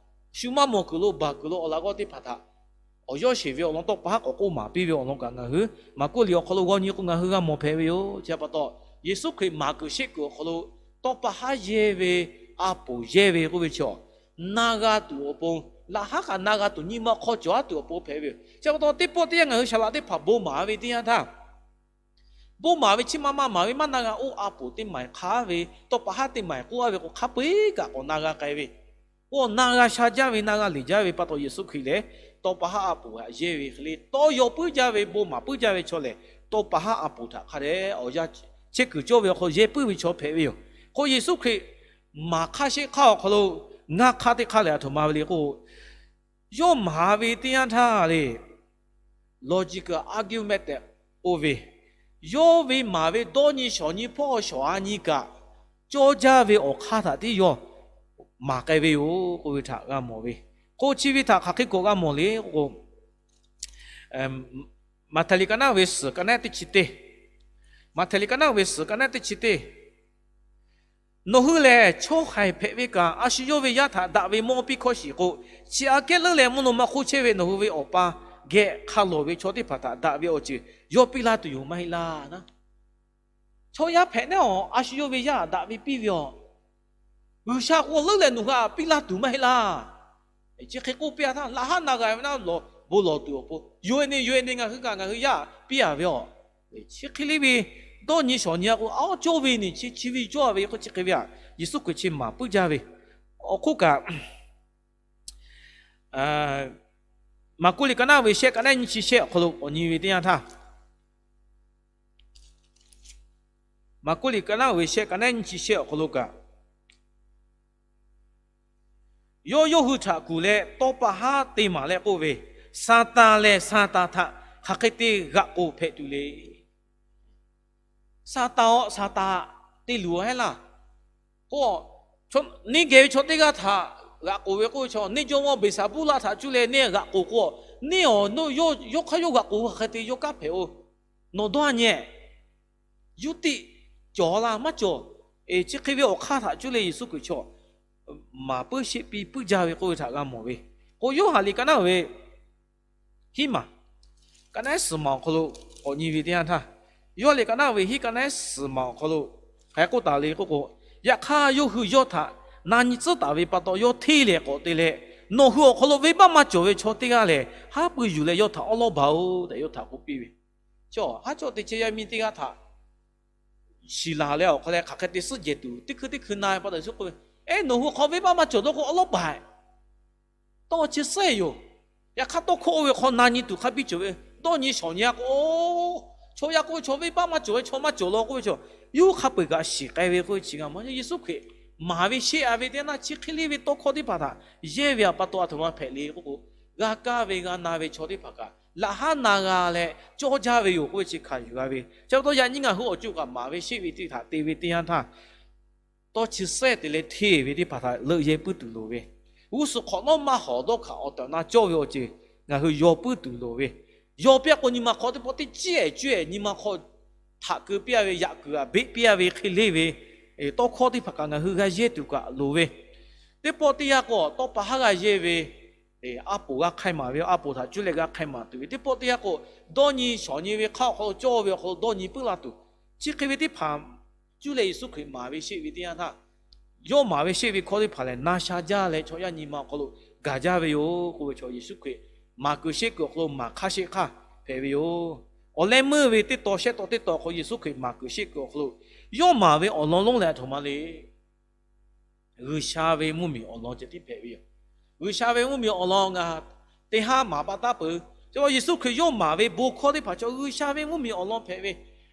shu maˇ mawˬ kuiˬ lo baˬ kuiˬ lo awˬ laꞈ g'awˇ teˇ hpaˍ htaꞈ awˬ yawˇ sheˍ ve awˬ lawn tawˇ pa haˉ k'awꞈ k'oˆ maˍ piˇ ve awˬ lawn kaꞈ ngaˬ hui Maˍkuˆ liꞈ awˬ hk'aw lo g'aw nyi k'o ngaˬ hui g'a mawˬ hpehꞈ ve yoˬ. Chi pa taw, Yeˍsuˆ Hkriꞈ maˍ kuiˬ sheˆ kuiˬ awˬ hk'aw lo tawˇ pa haˉ yehˇ ve a poˍ yehˇ ve k'oˆ ve chaw, na g'a tuˬ awˬ pon, laꞈ haˉ kaꞈ na g'a tuˬ nyi ma hk'aw cawˬ haˉ tuˬ awˬ pon hpehꞈ ve yoˬ. Chi pa taw, teˇ pawˆ teˇ yanˇ ngaˬ hui saˍ laꞈ teˇ hpaˍ bon maˍ ve teˇ yanˇ htaˇ, bon maˍ ve chi ma maˇ maˍ ve maˇ na g'a, oˇ a poˍ teˇ maˬ hk'a ve, tawˇ pa haˉ teˇ maˬ k'oˆ a ve k'o, hk'a peu-eˬ kaꞈ k'awꞈ na g'a k'ai ve, oˇ na g'a sha jaˇ ve, na g'a liꞈ jaˇ ve pa taw, Yeˍsuˆ Hkriꞈ lehˬ tawˇ pa haˉ a poˍ htaꞈ yehˇ ve hk'e le, tawˇ yaw puiˉ jaˇ ve, bon maˍ puiˉ jaˇ ve chaw lehˬ, tawˇ pa haˉ a poˍ htaꞈ hk'a dehꞈ awˬ yanˇ chehˇ kuiˬ cawˇ ve awˬ hk'aw lo yehˇ puiˉ ve chaw hpehꞈ ve yoˬ. K'o, Yeˍsuˆ Hkriꞈ maˍ hk'aˇ sheˆ hk'aˇ awˬ hk'aw lo ngaˇ hk'aˇ teˇ hk'aˇ lehˬ, aˬ htoꞈ ma ve le k'o, yawˇ maˍ ve teˇ yanˇ htaˇ le, logical argument tehꞈ k'oˆ ve, yawˇ ve maˍ ve dawˇ nyi shawˍ nyi hpawˇ shawˍ a nyi kaꞈ, cawˇ jaˇ ve awˬ hk'aˇ htaꞈ tiˉ yawˇ maˍ k'ai ve yoˬ k'oˆ ve htaꞈ g'a mawˬ ve. K'o, chi ve htaꞈ hk'aˬ hk'e k'awꞈ g'a mawˬ le k'o, Maꞈhtehˍ liꞈ ka naˉ ve suhˍ ka naˉ teˇ chi teˇ, Maꞈhtehˍ liꞈ ka naˉ ve suhˍ ka naˉ teˇ chi teˇ, Nawˬ hui lehˬ chaw haiˬ hpehꞈ ve kaꞈ, a shu yawˇ ve yaˇ htaꞈ daꞈ ve mawˇ piˇ hkawˇ shiˍ k'o, chi aꞈ kehˉ leuˉ leh mvuhˇ naw ma hk'oˆ chehˇ ve nawˬ hui ve Awˬ pa geh hk'a lawˬ ve chaw teˇ hpaˍ htaꞈ daꞈ ve awˬ ceuˬ yawˇ piˇ laˇ tuˬ yoˬ maˇ heˆ laˇ. Chaw yaˇ hpehꞈ naˉ awˬ, a shu yawˇ ve yaˇ daꞈ ve piˇ ve awˬ, G'uiˬsha k'o leuˉ leh nawˬ hui aꞈ piˇ laˇ tuˬ maˇ heˆ laˇ. Chi hk'e k'oˆ piˇ a htaˇ, laꞈ haˉ na g'a ve naˉ lawˬ bon lawˬ tuˬ awˬ pon, yawˇ e ne yawˇ e ne ngaˬ hui kaꞈ ngaˬ hui yaˇ piˇ a ve awˬ, chi hk'e le ve dawˇ nyi shawˍ nyi a k'o, a cawˇ ve ne chi chi ve cawˇ a ve k'o, chi hk'e ve a, Yeˍsuˆ Hkriꞈ chi maˍ puiˉ jaˇ ve. Awˬ hk'oˆ kaꞈ, Maˍkuˆ liꞈ ka naˉ ve shehˆ ka naˉ nyiˇ chi shehˆ awˬ hk'aw lo k'awꞈ nyi ve teˇ yanˇ htaˇ, Maˍkuˆ liꞈ ka naˉ ve shehˆ ka naˉ nyiˇ chi shehˆ awˬ hk'aw lo kaꞈ, yawˇ yawˇ hui htaꞈ kuˬ leh tawˇ pa haˉ te maˍ leh k'oˆ ve, Saˍtanˍ lehˬ Saˍtanˍ htaꞈ hk'aˬ hk'e te g'aꞈ k'oˍ hpehꞈ tuˬ le. Saˍtanˍ-oˬ, Saˍtanˍ te luˬ heˆ laˇ. K'o, neˇ geh ve chaw teˇ g'aˇ htaꞈ g'aꞈ k'oˍ ve k'oˆ ve chaw, neˇ jawˇmawˇ Beˍsaˍbuˇlaˆ htaꞈ cuˇ leh neˇ g'aꞈ k'oˍ k'o, neˇ awˬ, yawˇ hk'aˇ yawˇ g'aꞈ k'oˍ hk'aˬ hk'e te yawˇ kanˉ hpehꞈ-oˬ. Nawˬ dawˇ nyi-ehˍ. Yuˇ tiˆ cawˬ laˇ maˇ cawˬ. Chi hk'e ve awˬ hk'aˇ htaꞈ cuˇ leh Yeˍsuˆ Hkriꞈ chaw maˍ puiˉ sheˆ piˇ puiˉ jaˇ ve k'oˆ ve htaꞈ g'a mawˬ ve. K'o, Yoˇhanˬ liꞈ ka naˉ ve hiˉ maˬ, ka naˉ suhˍ maˬ awˬ hk'aw lo k'awꞈ nyi ve teˇ yanˇ htaˇ, Yoˇhanˬ liꞈ ka naˉ ve hiˉ ka naˉ suhˍ maˬ awˬ hk'aw lo hk'aˬ hk'e k'oˆ taˍ le k'oˆ k'o, yaꞈ hk'aˇ yawˇ hui yawˇ htaꞈ na nyi tcuhˉ taˍ ve pa taw yawˇ hteˇ lehˍ k'awꞈ te leh, Nawˬ hui awˬ hk'aw lo venˇbaˆ maˇ cawˬ ve chaw teˇ g'aˇ lehˬ, haˉ pui yuˬ leh yawˇ htaꞈ awˉ lawˉ baˬ-oˬ tehꞈ yawˇ htaꞈ k'oˆ piˇ ve. Chaw haˉ chawˇ te chehˇ yaˇ miˇ teˇ g'aˇ htaꞈ shiˍ laˬ leh awˬ hk'aw leh hk'aˬ hk'e te suhˉ jehˬ tuˬ teˇ hkui teˇ hkui na-e pa taw Yeˍsuˆ k'oˆ ve, Eˉ, nawˬ hui awˬ hk'aw venˇbaˆ maˇ cawˬ dawˇ k'o awˉ lawˉ baˬ-e. Tawˇ chi suhˉ-e yoˬ. Yaꞈ hk'aˇ tawˇ hkawˇ oˇ ve hk'aw na nyi tuˬ hk'a biˇ cawˬ ve, dawˇ nyi shawˍ nyi a k'o, chaw yaˇ k'oˆ ve chaw venˇbaˆ maˇ cawˬ ve, chaw maˇ cawˬ law k'oˆ ve chaw, yawˇ hk'a peu-eˬ kaꞈ shiˍ k'ai ve k'oˆ ve chi g'a mawˬ. Yeˍsuˆ Hkriꞈ maˍ ve sheˆ a ve teˇ naˇ chi hk'e le ve tawˇ hkawˇ teˇ hpaˍ htaꞈ yehˇ ve pa taw aˬ htoꞈ ma hpehꞈ le k'oˆ k'o, g'a kaˇ ve g'a na ve chaw teˇ hpaˍ kaꞈ laꞈ haˉ na g'a leh cawˇ jaˇ ve yoˬ k'oˆ ve chi hkanˍ yuˬ g'a ve. Chi pa taw yaꞈ nyi ngaˬ hui awˬ co kaꞈ maˍ ve sheˆ ve teˇ htaꞈ te ve teˇ yanˇ htaˇ, tawˇ chi suhˉ te leh hteˇ ve teˇ hpaˍ htaꞈ leuˆ yehˇ puiˉ tuˬ loˍ ve, g'uˇ suhˍ hk'awꞈ nawˉ maˇ hawˍ dawˇ hkanˍ awˬ tehˬ awˬ na cawˇ ve awˬ ceuˬ ngaˬ hui yaw puiˉ tuˬ loˍ ve, yaw piˇ a k'o nyi ma hk'aw teˇ pawˆ teˇ ciˉ-ehˍ cuˇ-ehˍ nyi ma hk'aw htaꞈ keu piˇ a ve, yaꞈ kuiˬ a beˆ piˇ a ve hk'e le ve tawˇ hkawˇ teˇ hpaˍ kaꞈ ngaˬ hui g'a yehˇ tuˬ kaꞈ loˍ ve, teˇ pawˆ teˇ yanˇ k'o tawˇ pa haˉ g'a yehˇ ve, a poˍ g'a hk'ai maˍ ve, a poˍ htaꞈ cuˇ leh g'a hk'ai maˍ tuˬ ve, teˇ pawˆ teˇ yanˇ k'o dawˇ nyi shawˍ nyi ve hk'aˇ awˬ hk'aw lo cawˇ ve awˬ hk'aw lo dawˇ nyi puiˉ la tuˬ, chi hk'e ve teˇ hpaˍ cuˇ leh Yeˍsuˆ Hkriꞈ maˍ ve sheˆ ve teˇ yanˇ htaˇ, yawˇ maˍ ve sheˆ ve hkawˇ teˇ hpaˍ lehˬ na sha jaˇ leh chaw yaˇ nyi ma awˬ hk'aw lo gaˬ jaˇ ve yoˬ k'oˆ ve chaw, Yeˍsuˆ Hkriꞈ maˍ kuiˬ sheˆ kuiˬ awˬ hk'aw lo maˍ hk'aˇ sheˆ hk'aˇ hpehꞈ ve yoˬ. Awˬ leh meuˇ ve teˇ taw shehˆ taw teˇ taw hk'aw Yeˍsuˆ Hkriꞈ maˍ kuiˬ sheˆ kuiˬ awˬ hk'aw lo yawˇ maˍ ve awˬ lawn lonˉ lehˬ aˬ htoꞈ ma le. G'uiˬsha ve mvuhˇmiˬ awˬ lawn ceh tiˉ hpehꞈ ve yoˬ. G'uiˬsha ve mvuhˇmiˬ awˬ lawn ngaˬ teˇ haˉ maˍ pa taˉ peuˬ. Chi pa Yeˍsuˆ Hkriꞈ yawˇ maˍ ve bon hkawˇ teˇ hpaˍ chaw G'uiˬsha ve mvuhˇmiˬ awˬ lawn hpehꞈ ve,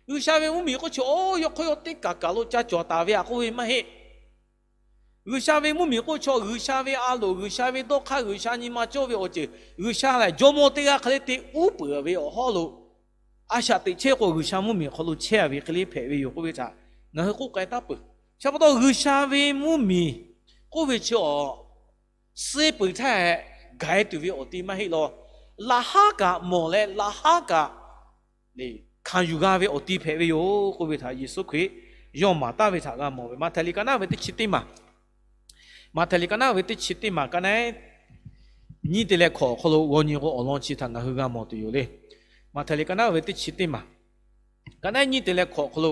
G'uiˬsha ve mvuhˇmiˬ k'oˆ chaw oˇ yawˇ hk'aw yawˇ teˇ kaˬ kaˬ lo ca cawˬ taˍ ve a k'oˆ ve maˇ heˆ. G'uiˬsha ve mvuhˇmiˬ k'oˆ chaw G'uiˬsha ve a loˍ, G'uiˬsha ve dawˇ hk'aˇ, G'uiˬsha nyi ma cawˇ ve awˬ ceuˬ, G'uiˬsha lehˬ jawˇmawˇ teˇ g'aˇ hk'e le te uˉ peunˍ ve awˬ hawˉ lo a shaꞈ teꞈ chehˇ k'o G'uiˬsha mvuhˇmiˬ hk'aw lo chehˇ ve hk'e le hpehꞈ ve yoˬ k'oˆ ve htaꞈ ngaˬ hui k'oˆ k'ai taˉ peuˬ. Chi pa taw G'uiˬsha ve mvuhˇmiˬ k'oˆ ve chi awˬ suh peuˬ htaˇ gaˬ-e tuˬ ve awˬ ti maˇ heˆ law. Laꞈ haˉ kaꞈ mawˬ leh laꞈ haˉ kaꞈ hkanˍ yuˬ g'a ve awˬ ti hpehꞈ ve yoˬ k'oˆ ve htaꞈ Yeˍsuˆ Hkriꞈ yawˇ maˍ taˍ ve htaꞈ g'a mawˬ ve. Maꞈhtehˍ liꞈ ka naˉ ve teˇ chi teˇ maˬ, Maꞈhtehˍ liꞈ ka naˉ ve teˇ chi teˇ maˬ ka naˉ nyiˇ te leh hkawꞈ awˬ hk'aw lo g'aw nyi k'o, awˬ lawn chi htaꞈ ngaˬ hui g'a mawˬ tuˬ yoˬ le. Maꞈhtehˍ liꞈ ka naˉ ve teˇ chi teˇ maˬ, ka naˉ nyiˇ te leh hkawꞈ awˬ hk'aw lo,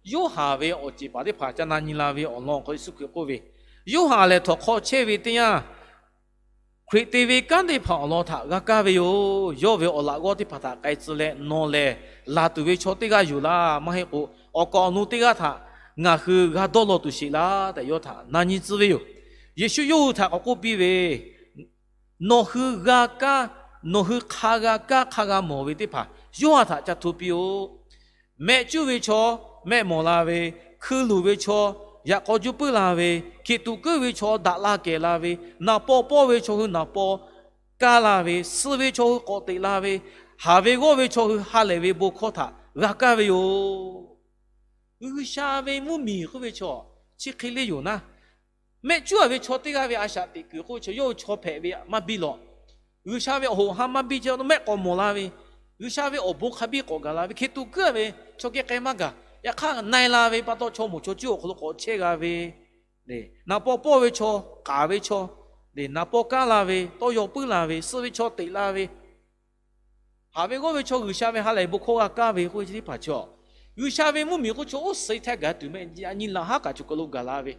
Yoˇhanˬ ve awˬ ceˬ paˍ teˇ hpaˍ ca na nyi la ve awˬ lawn awˬ hk'aw Yeˍsuˆ Hkriꞈ k'oˆ ve, Yoˇhanˬ lehˬ htawnˍ hk'aw chehˇ ve teˇ yanˇ, Hkriꞈ te ve kanˉ teˇ hpaˍ awˬ lawn htaꞈ g'a kaˇ ve yoˬ. Yawˇ ve awˬ laꞈ g'awˇ teˇ hpaˍ htaꞈ k'ai tcuh leh, nawˬ lehˬ laˬ tuˬ ve chaw teˇ g'aˇ yoˬ laˇ. Maˇ heˆ k'o, awˬ kaˍ awˬ nu teˇ g'aˇ htaꞈ ngaˬ hui g'a dawˇ law tuˬ sheˍ laˇ tehꞈ yawˇ htaꞈ na nyi tcuh ve yoˬ. Yeˍsuˆ yawˇ hui htaꞈ k'awꞈ k'oˆ piˇ ve, Nawˬ hui g'a kaˇ, nawˬ hui hk'a g'a kaˇ hk'a g'a mawˬ ve teˇ hpaˍ Yoˇhanˬ htaꞈ ca hto piˇ-oˆ. Mehˆ cuˉ ve chaw mehˆ mawˬ la ve, hkui luˬ ve chaw yaꞈ k'aw juˇ puiˉ la ve, hkiˬ tuꞈ kuiˉ ve chaw daꞈ la kehˬ la ve, naˍ paw pawˇ ve chaw hui naˍ paw kaˇ la ve, suh ve chaw hui k'awꞈ teꞈ la ve, haˍ ve g'awˇ ve chaw hui ha lehˬ ve bon hkawˇ htaꞈ g'a kaˇ ve yoˬ. G'uiˬsha ve mvuhˇmiˬ k'oˆ ve chaw chi hk'e le yoˬ naˉ, mehˆ cuˉ-a ve chaw teˇ g'aˇ ve a shaꞈ teꞈ kuiˬ k'oˆ ve chaw, yawˇ hui chaw hpehꞈ ve maˇ biˇ lawꞈ. G'uiˬsha ve awˬ hoꞈ ha maˇ biˇ ceh mehˆ k'awꞈ mawˬ la ve, G'uiˬsha ve awˬ bon hk'a biˇ k'awꞈ gaˬ la ve, hkiˬ tuꞈ kuiˉ ve chaw geh k'ai maˇ gaˬ. Yaꞈ hk'aˇ na e la ve pa taw, chaw moˍ chaw cuˉ awˬ hk'aw lo k'awꞈ chehˇ g'a ve, naˍ paw pawˇ ve chaw, k'aˍ ve chaw, naˍ paw kaˇ la ve, tawˇ yaw puiˉ la ve, suh ve chaw teꞈ la ve, haˍ ve g'awˇ ve chaw G'uiˬsha ve ha lehˬ bon hkawˇ g'a kaˇ ve k'oˆ ve chi teˇ hpaˍ chaw, G'uiˬsha ve mvuhˇmiˬ k'oˆ chaw oˇ suh htaˇ gaˬ tuˬ mehˆ, yaꞈ nyi laꞈ haˉ kaꞈ chaw hk'aw lo gaˬ la ve.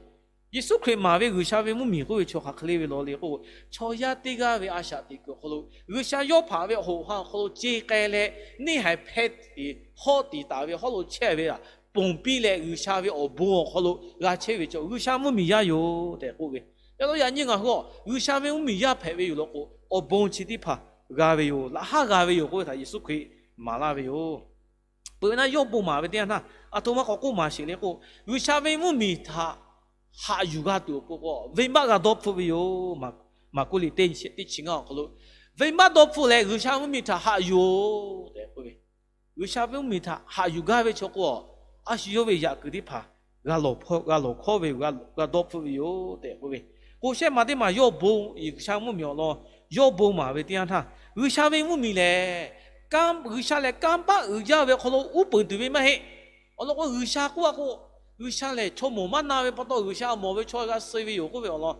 Yeˍsuˆ Hkriꞈ maˍ ve G'uiˬsha ve mvuhˇmiˬ k'oˆ ve chaw hk'aˬ hk'e le ve law le k'o, chaw yaˇ teˇ g'aˇ ve a shaꞈ teꞈ kuiˬ awˬ hk'aw lo, G'uiˬsha yawˇ hpaꞈ ve awˬ hoꞈ ha awˬ hk'aw lo ce k'ai leh, neˇ haiˬ hpeh tiˍ hawˆ tiˍ taˍ ve hawˉ lo chehˇ ve, ponˬ piˇ leh G'uiˬsha ve awˬ bon awˬ hk'aw lo g'a chehˇ ve chaw G'uiˬsha mvuhˇmiˬ yaˇ yoˬ tehꞈ k'oˆ ve. Yaꞈ hk'aˇ yaꞈ nyi ngaˬ hui a G'uiˬsha ve mvuhˇmiˬ yaˇ hpehꞈ ve yoˬ law k'o, awˬ bon chi teˇ hpaˍ g'a ve yoˬ, laꞈ haˉ g'a ve yoˬ k'oˆ ve htaꞈ Yeˍsuˆ Hkriꞈ maˍ laˇ ve yoˬ. Peuˬ ve naˉ, yawˇ bon maˍ ve teˇ yanˇ htaˇ, aˬ htoꞈ ma k'awꞈ k'oˆ maˍ sheˍ le k'o, G'uiˬsha ve mvuhˇmiˬ htaꞈ haꞈ yuˬ g'a tuˬ awˬ pon k'o, venˇbaˆ g'a dawˇ hpfuhˆ ve yoˬ. Maˍ, Maˍkuˆ liꞈ teˇ chi, teˇ chi ngaˇ awˬ hk'aw lo, venˇbaˆ dawˇ hpfuhˆ leh G'uiˬsha mvuhˇmiˬ htaꞈ haꞈ yuˬ-oˬ tehꞈ k'oˆ ve. G'uiˬsha ve mvuhˇmiˬ htaꞈ haꞈ yuˬ gaˇ ve chaw k'o, a shu yawˇ ve yaꞈ kuiˬ teˇ hpaˍ g'a lawˬ hkawˇ, g'a lawˬ hkawˇ ve yoˬ, g'a, g'a dawˇ hpfuhˆ ve yoˬ tehꞈ k'oˆ ve. K'o shehˆ ma teˇ maˬ yawˇ bon, G'uiˬsha mvuhˇmiˬ awˬ lawn yawˇ bon maˍ ve teˇ yanˇ htaˇ, G'uiˬsha ve mvuhˇmiˬ lehˬ, G'uiˬsha lehˬ kanˇ paˆ uiˍ jaˇ ve awˬ hk'aw lo uˉ peunˍ tuˬ ve maˇ heˆ. Awˬ lawn k'o, G'uiˬsha k'oˆ a k'o, G'uiˬsha lehˬ chaw mawˬ maˇ na ve pa taw, G'uiˬsha mawˬ ve chaw g'a suh ve yoˬ k'oˆ ve awˬ lawn,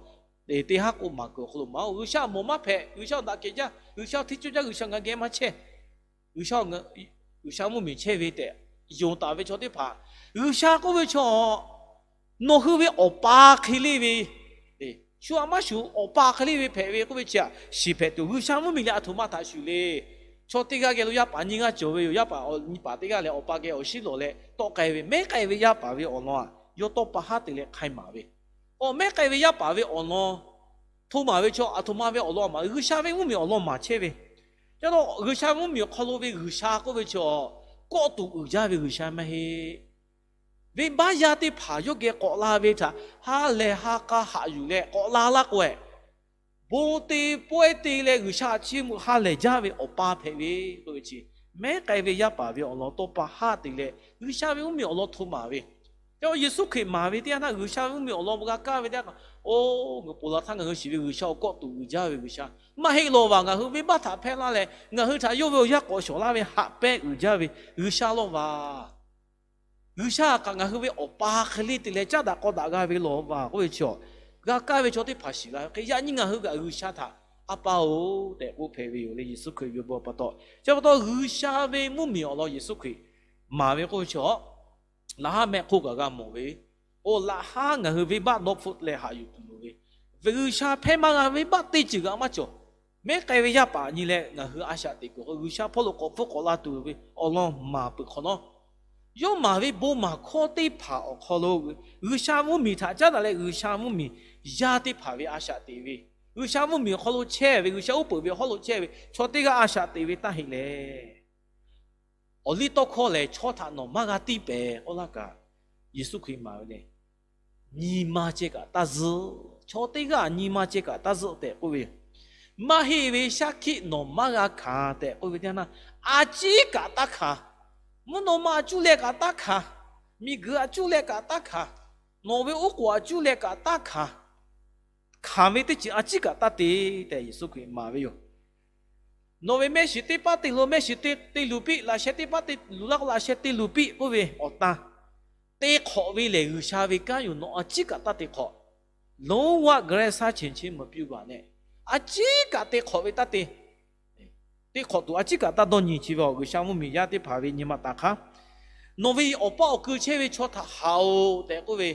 teˇ haˉ k'o maˍ kuiˬ awˬ hk'aw lo maˍ-oˬ. G'uiˬsha mawˬ maˇ hpehꞈ, G'uiˬsha daꞈ kehˬ jaˇ, G'uiˬsha hteˇ cawˇ jaˇ, G'uiˬsha ngaˬ geh maˇ chehˇ, G'uiˬsha, G'uiˬsha mvuhˇmiˬ chehˇ ve tehꞈ yonˍ taˍ ve chaw teˇ hpaˍ, G'uiˬsha k'oˆ ve chaw, nawˬ hui ve awˬ pa hk'e le ve, shu aꞈ maˇ shuˍ, awˬ pa hk'e le ve hpehꞈ ve k'oˆ ve chi aꞈ shiˍ hpehꞈ tuˬ, G'uiˬsha mvuhˇmiˬ lehˬ aˬ htoꞈ ma htaꞈ shuˍ le. Chaw teˇ g'aˇ geh lo yaˇ paˍ nyiˇ g'aˇ cawˬ ve yoˬ. Yaˇ paˍ awˬ nyi paˍ teˇ g'aˇ lehˬ, awˬ pa geh awˬ shiˉ lawˬ leh tawˆ k'ai ve, mehˉ k'ai ve yaˇ paˍ ve awˬ lawn aꞈ yawˇ tawˇ pa haˉ te leh hk'ai maˍ ve. Awˬ mehˉ k'ai ve yaˇ paˍ ve awˬ lawn hto maˍ ve chaw aˬ htoꞈ ma ve awˬ lawn maˍ, G'uiˬsha ve mvuhˇmiˬ awˬ lawn maˍ chehˇ ve. Ca taw G'uiˬsha mvuhˇmiˬ awˬ hk'aw lo ve G'uiˬsha k'oˆ ve chaw, kawˆ tuˬ uiˍ jaˇ ve G'uiˬsha maˇ heˆ. Venˇbaˆ yaˇ teˇ hpaˍ yawˇ geh k'awꞈ la ve htaꞈ ha lehˬ ha k'a haꞈ yuˬ leh k'awꞈ la laˇ k'o, bon te pawehˇ te leh G'uiˬsha chiˇ mvuh ha lehˬ jaˇ ve awˬ pa hpehꞈ ve k'oˆ ve chi, mehˉ k'ai ve yaˇ paˍ ve awˬ lawn tawˇ pa haˉ te leh G'uiˬsha ve mvuhˇmiˬ awˬ lawn hto maˍ ve. Ca Yeˍsuˆ Hkriꞈ maˍ ve teˇ yanˇ htaˇ G'uiˬsha ve mvuhˇmiˬ awˬ lawn g'a kaˇ ve teˇ yanˇ, oˇ, ngaˬ hui ponˬ laˬ htaˇ ngaˬ hui shiˍ ve G'uiˬsha awˬ kawˆ tuˬ uiˍ jaˇ ve G'uiˬsha maˇ heˆ lawˬ vaˬ. Ngaˬ hui venˇbaˆ htaꞈ hpehˇ laˇ leh ngaˬ hui htaꞈ yawˇ ve awˬ yanˇ k'awꞈ shawˍ laˇ ve haꞈ pehnˇ uiˍ jaˇ ve G'uiˬsha lawˬ vaˬ. G'uiˬsha kaꞈ ngaˬ hui ve awˬ pa hk'e le te leh caˉ daꞈ k'aw daꞈ g'a ve lawˬ vaˬ k'oˆ ve chi, g'a kaˇ ve chaw teˇ hpaˍ shiˍ la ve hk'e, yaꞈ nyi ngaˬ hui kaꞈ G'uiˬsha htaꞈ A pa-oˬ tehꞈ k'oˆ hpehꞈ ve yoˬ le. Yeˍsuˆ Hkriꞈ ve awˬ bon pa taw, chi pa taw G'uiˬsha ve mvuhˇmiˬ awˬ lawn Yeˍsuˆ Hkriꞈ maˍ ve k'oˆ ve chi, laꞈ haˉ mehˆ hk'oˆ kaꞈ g'a mawˬ ve, oˇ laꞈ haˉ ngaˬ hui venˇbaˆ dawˇ hpfuhˆ leh haꞈ yuˬ tuˬ loˍ ve, G'uiˬsha hpehˇ maˇ g'a venˇbaˆ teˇ ceuˬ g'a maˇ cawˬ. Mehˉ k'ai ve yaˇ paˍ nyi leh ngaˬ hui a shaꞈ teꞈ kuiˬ k'o G'uiˬsha hpawˇ lo k'awꞈ hpfuhˆ k'awꞈ la tuˬ ve awˬ lawn maˍ peuˬ hk'awꞈ nawˉ, yawˇ maˍ ve bon maˍ hkawˇ teˇ hpaˍ awˬ hk'aw lo G'uiˬsha mvuhˇmiˬ htaꞈ caˉ daꞈ leh G'uiˬsha mvuhˇmiˬ yaˇ teˇ hpaˍ ve a shaꞈ teꞈ ve, G'uiˬsha mvuhˇmiˬ awˬ hk'aw lo chehˇ ve, G'uiˬsha uˉ peunˍ ve awˬ hawˉ lo chehˇ ve chaw teˇ g'aˇ a shaꞈ teꞈ ve taˇ heˆ leh, awˬ liˇ tawˇ hkawˇ lehˬ, chaw htaꞈ nawˬ maˇ g'a tiˇ pehˍ k'oˆ laˇ kaꞈ, Yeˍsuˆ Hkriꞈ maˍ ve lehˬ, nyi ma ceh kaꞈ taˇ zuhˆ. Chaw teˇ g'aˇ nyi ma ceh kaꞈ taˇ zuhˆ tehꞈ k'oˆ ve, maˇ heˆ ve shaˉ hkiˆ nawˬ maˇ g'a hkanˍ tehꞈ k'oˆ ve teˇ yanˇ, a ciˉ kaꞈ taˇ hkanˍ. Mvuhˇ naw ma a cuˇ leh kaꞈ taˇ hkanˍ. Miˬguiˬ a cuˇ leh kaꞈ taˇ hkanˍ. Nawˬ ve oˉ k'oˍ a cuˇ leh kaꞈ taˇ hkanˍ. Hkanˍ ve teˇ ceuˬ a ciˉ kaꞈ taˇ te tehꞈ Yeˍsuˆ Hkriꞈ maˍ ve yoˬ. Nawˬ ve mehˆ shiˍ teˇ paˉ te lo, mehˆ shiˍ te te luˬ piˇ, laꞈ sheh teˇ paˉ te luˬ laˇ k'o laꞈ sheh te luˬ piˇ k'oˆ ve awˬ tan te hk'awꞈ ve lehˬ, G'uiˬsha ve kanˉ yoˬ. Nawˬ a ciˉ kaꞈ taˇ te hk'awꞈ. လုံးဝ ကရၢစားခြင်း မပြုပါနဲ့. a ciˉ kaꞈ te hk'awꞈ ve taˇ te. Te hk'awꞈ tuˬ a ciˉ kaꞈ taˇ dawˇ nyi. Chi ve awˬ G'uiˬsha mvuhˇmiˬ yaˇ teˇ hpaˍ ve nyi ma taˍ hk'aˇ, nawˬ ve awˬ paˇ awˬ kui chehˇ ve chaw htaꞈ haꞈ-oˬ tehꞈ k'oˆ ve,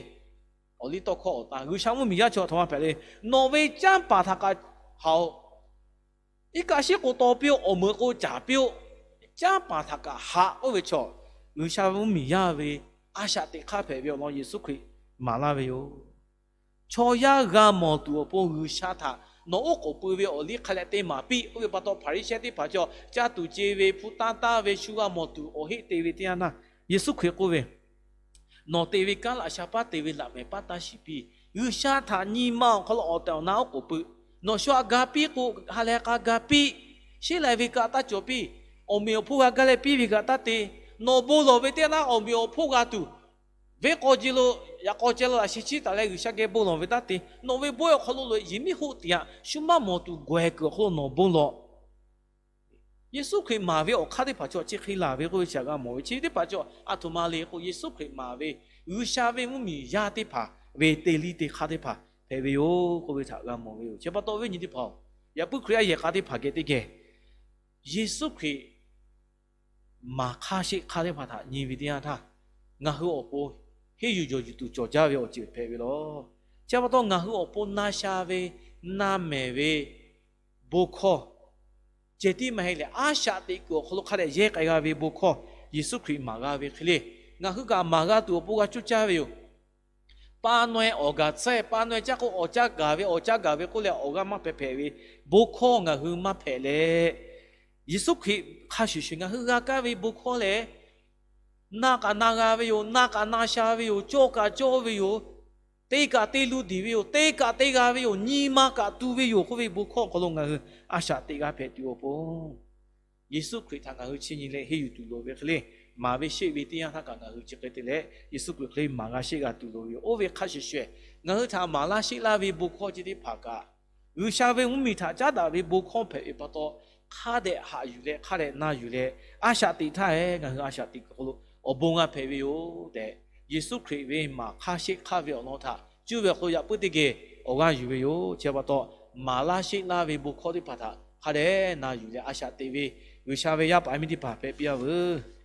awˬ liˇ tawˇ hkawˇ awˬ ta G'uiˬsha mvuhˇmiˬ yaˇ chaw aˬ htoꞈ ma hpehꞈ le. Nawˬ ve canˇ paˍ htaꞈ kaꞈ haꞈ-oˬ. Iˉ kaˆ shiˉ k'o taw piˇ-oˆ, awˬ meuꞈ k'o caˍ piˇ-oˆ. Canˇ paˍ htaꞈ kaꞈ haꞈ k'oˆ ve chaw, G'uiˬsha ve mvuhˇmiˬ yaˇ ve a shaꞈ teꞈ hk'aˇ hpehꞈ ve awˬ lawn Yeˍsuˆ Hkriꞈ maˍ laˇ ve yoˬ. Chaw yaˇ g'a mawˬ tuˬ awˬ pon G'uiˬsha htaꞈ nawˬ oˉ k'oˍ pui ve awˬ liˇ hk'a leh te maˍ piˇ k'oˆ ve pa taw, Hpaˍriˍsehˇ teˇ hpaˍ chaw caˇ tuˬ ce ve, hpu tanˇ taˇ ve, shu g'a mawˬ tuˬ awˬ heˆ te ve teˇ yanˇ htaˇ, Yeˍsuˆ Hkriꞈ k'oˆ ve, Nawˬ te ve kanˉ laꞈ sha paˉ te ve laꞈ mehˍ paˉ taˇ shiˍ piˇ. G'uiˬsha htaꞈ nyi ma awˬ hk'aw lo awˬ tehˬ awˬ na oˉ k'oˍ pui. Nawˬ shu htaꞈ ga piˇ k'o, ha leh k'a ga piˇ. Sheˉ lai ve kaꞈ taˇ cawˬ piˇ. Awˬ meꞈ awˬ hponˇ g'a gaˇ leh piˇ ve kaꞈ taˇ te. Nawˬ bon lawˬ ve teˇ yanˇ awˬ meꞈ awˬ hponˇ g'a tuˬ, venˇ k'aw ce lo, yaꞈ k'aw ceh lo laꞈ sheh chiˇ taˍ leh G'uiˬsha geh bon lawˬ ve taˇ te. Nawˬ ve bawehˇ awˬ hk'aw lo loꞈ-e yehˬ miˉ hoˆ tiꞈ yaꞈ shu maˇ mawˬ tuˬ gawˬ-e kuiˬ awˬ hk'aw lo nawˬ bon lawˬ. Yeˍsuˆ Hkriꞈ maˍ ve awˬ hk'aˇ teˇ hpaˍ chaw chi hk'e laˬ ve k'oˆ ve chi g'a mawˬ ve. Chi teˇ hpaˍ chaw aˬ htoꞈ ma le k'o, Yeˍsuˆ Hkriꞈ maˍ ve G'uiˬsha ve mvuhˇmiˬ yaˇ teˇ hpaˍ ve te liˇ te hk'aˇ teˇ hpaˍ hpehꞈ ve yoˬ k'oˆ ve htaꞈ g'a mawˬ ve yoˬ. Chi pa taw viˉ nyi teˇ hpaˍ-oˬ, yaꞈ puiˉ Hkriꞈ yaˇ yehˬ k'a teˇ hpaˍ geh teˇ geh Yeˍsuˆ Hkriꞈ maˍ hk'aˇ sheˆ hk'aˇ teˇ hpaˍ htaꞈ nyi ve teˇ yanˇ htaˇ, ngaˬ hui awˬ pon henˇ yuˬ jawˬ yuˬ tuˬ cawˬ jaˇ ve awˬ ceuˬ hpehꞈ ve lawˬ. Chi pa taw ngaˬ hui awˬ pon na sha ve, na mehˍ ve bon hkawˇ ceh tiˉ maˇ heˆ leh, a shaꞈ teꞈ kuiˬ awˬ hk'aw lo hk'a dehꞈ yehˇ k'ai g'a ve bon hkawˇ Yeˍsuˆ Hkriꞈ maˍ g'a ve hk'e le, ngaˬ hui kaꞈ maˍ g'a tuˬ awˬ pon g'a cuˇ caˇ ve yoˬ. Paˇ naweh awˬ gaˬ tsuhˇ, paˇ naweh caˇ k'o awˬ caˇ gaˬ ve, awˬ caˇ gaˬ ve k'oˆ leh awˬ g'aˇ maˇ hpehꞈ hpehꞈ ve bon hkawˇ ngaˬ hui maˇ hpehꞈ leh, Yeˍsuˆ Hkriꞈ hk'a shuˍ shuˍ ngaˬ hui g'a kaˇ ve bon hkawˇ lehˬ, na kaꞈ na g'a ve yoˬ, na kaꞈ na sha ve yoˬ, cawˇ kaꞈ cawˇ ve yoˬ, te kaꞈ te lu diˬ ve yoˬ, te kaꞈ te g'a ve yoˬ, nyi ma kaꞈ tu ve yoˬ k'oˆ ve bon hkawˇ awˬ hk'aw lo ngaˬ hui a shaꞈ teꞈ g'a hpehꞈ tuˬ awˬ pon, Yeˍsuˆ Hkriꞈ htaꞈ ngaˬ hui chiˇ nyi leh henˇ yuˬ tuˬ loˍ ve hk'e le, maˍ ve sheˆ ve teˇ yanˇ htaˇ kaꞈ ngaˬ hui chi hk'e te leh Yeˍsuˆ Hkriꞈ hk'e le maˍ g'a sheˆ g'a tuˬ loˍ ve yoˬ. Oˇ ve hk'a shuˍ shuˍ, ngaˬ hui htaꞈ maˍ laˇ sheˆ laˇ ve bon hkawˇ chi teˇ hpaˍ kaꞈ, G'uiˬsha ve mvuhˇmiˬ htaꞈ caˉ daꞈ ve bon hkawˇ hpehꞈ ve pa taw, hk'a dehꞈ haꞈ yuˬ leh hk'a dehꞈ na yuˬ leh a shaꞈ teꞈ htaˇ-e ngaˬ hui a shaꞈ teꞈ kuiˬ hk'aw lo awˬ bon g'a hpehꞈ ve yoˬ tehꞈ, Yeˍsuˆ Hkriꞈ ve maˍ hk'aˇ sheˆ hk'aˇ ve awˬ lawn htaꞈ cuˇ ve awˬ hk'aw lo yaꞈ puiˉ teˇ geh awˬ g'aˇ yuˬ ve yoˬ. Chi pa taw, maˍ laˇ sheˆ laˇ ve bon hkawˇ teˇ hpaˍ htaꞈ hk'a dehꞈ na yuˬ leh a shaꞈ teꞈ ve G'uiˬsha ve yaˇ paˍ yaˇ miˇ teˇ hpaˍ hpehꞈ piˇ-a veuˬ.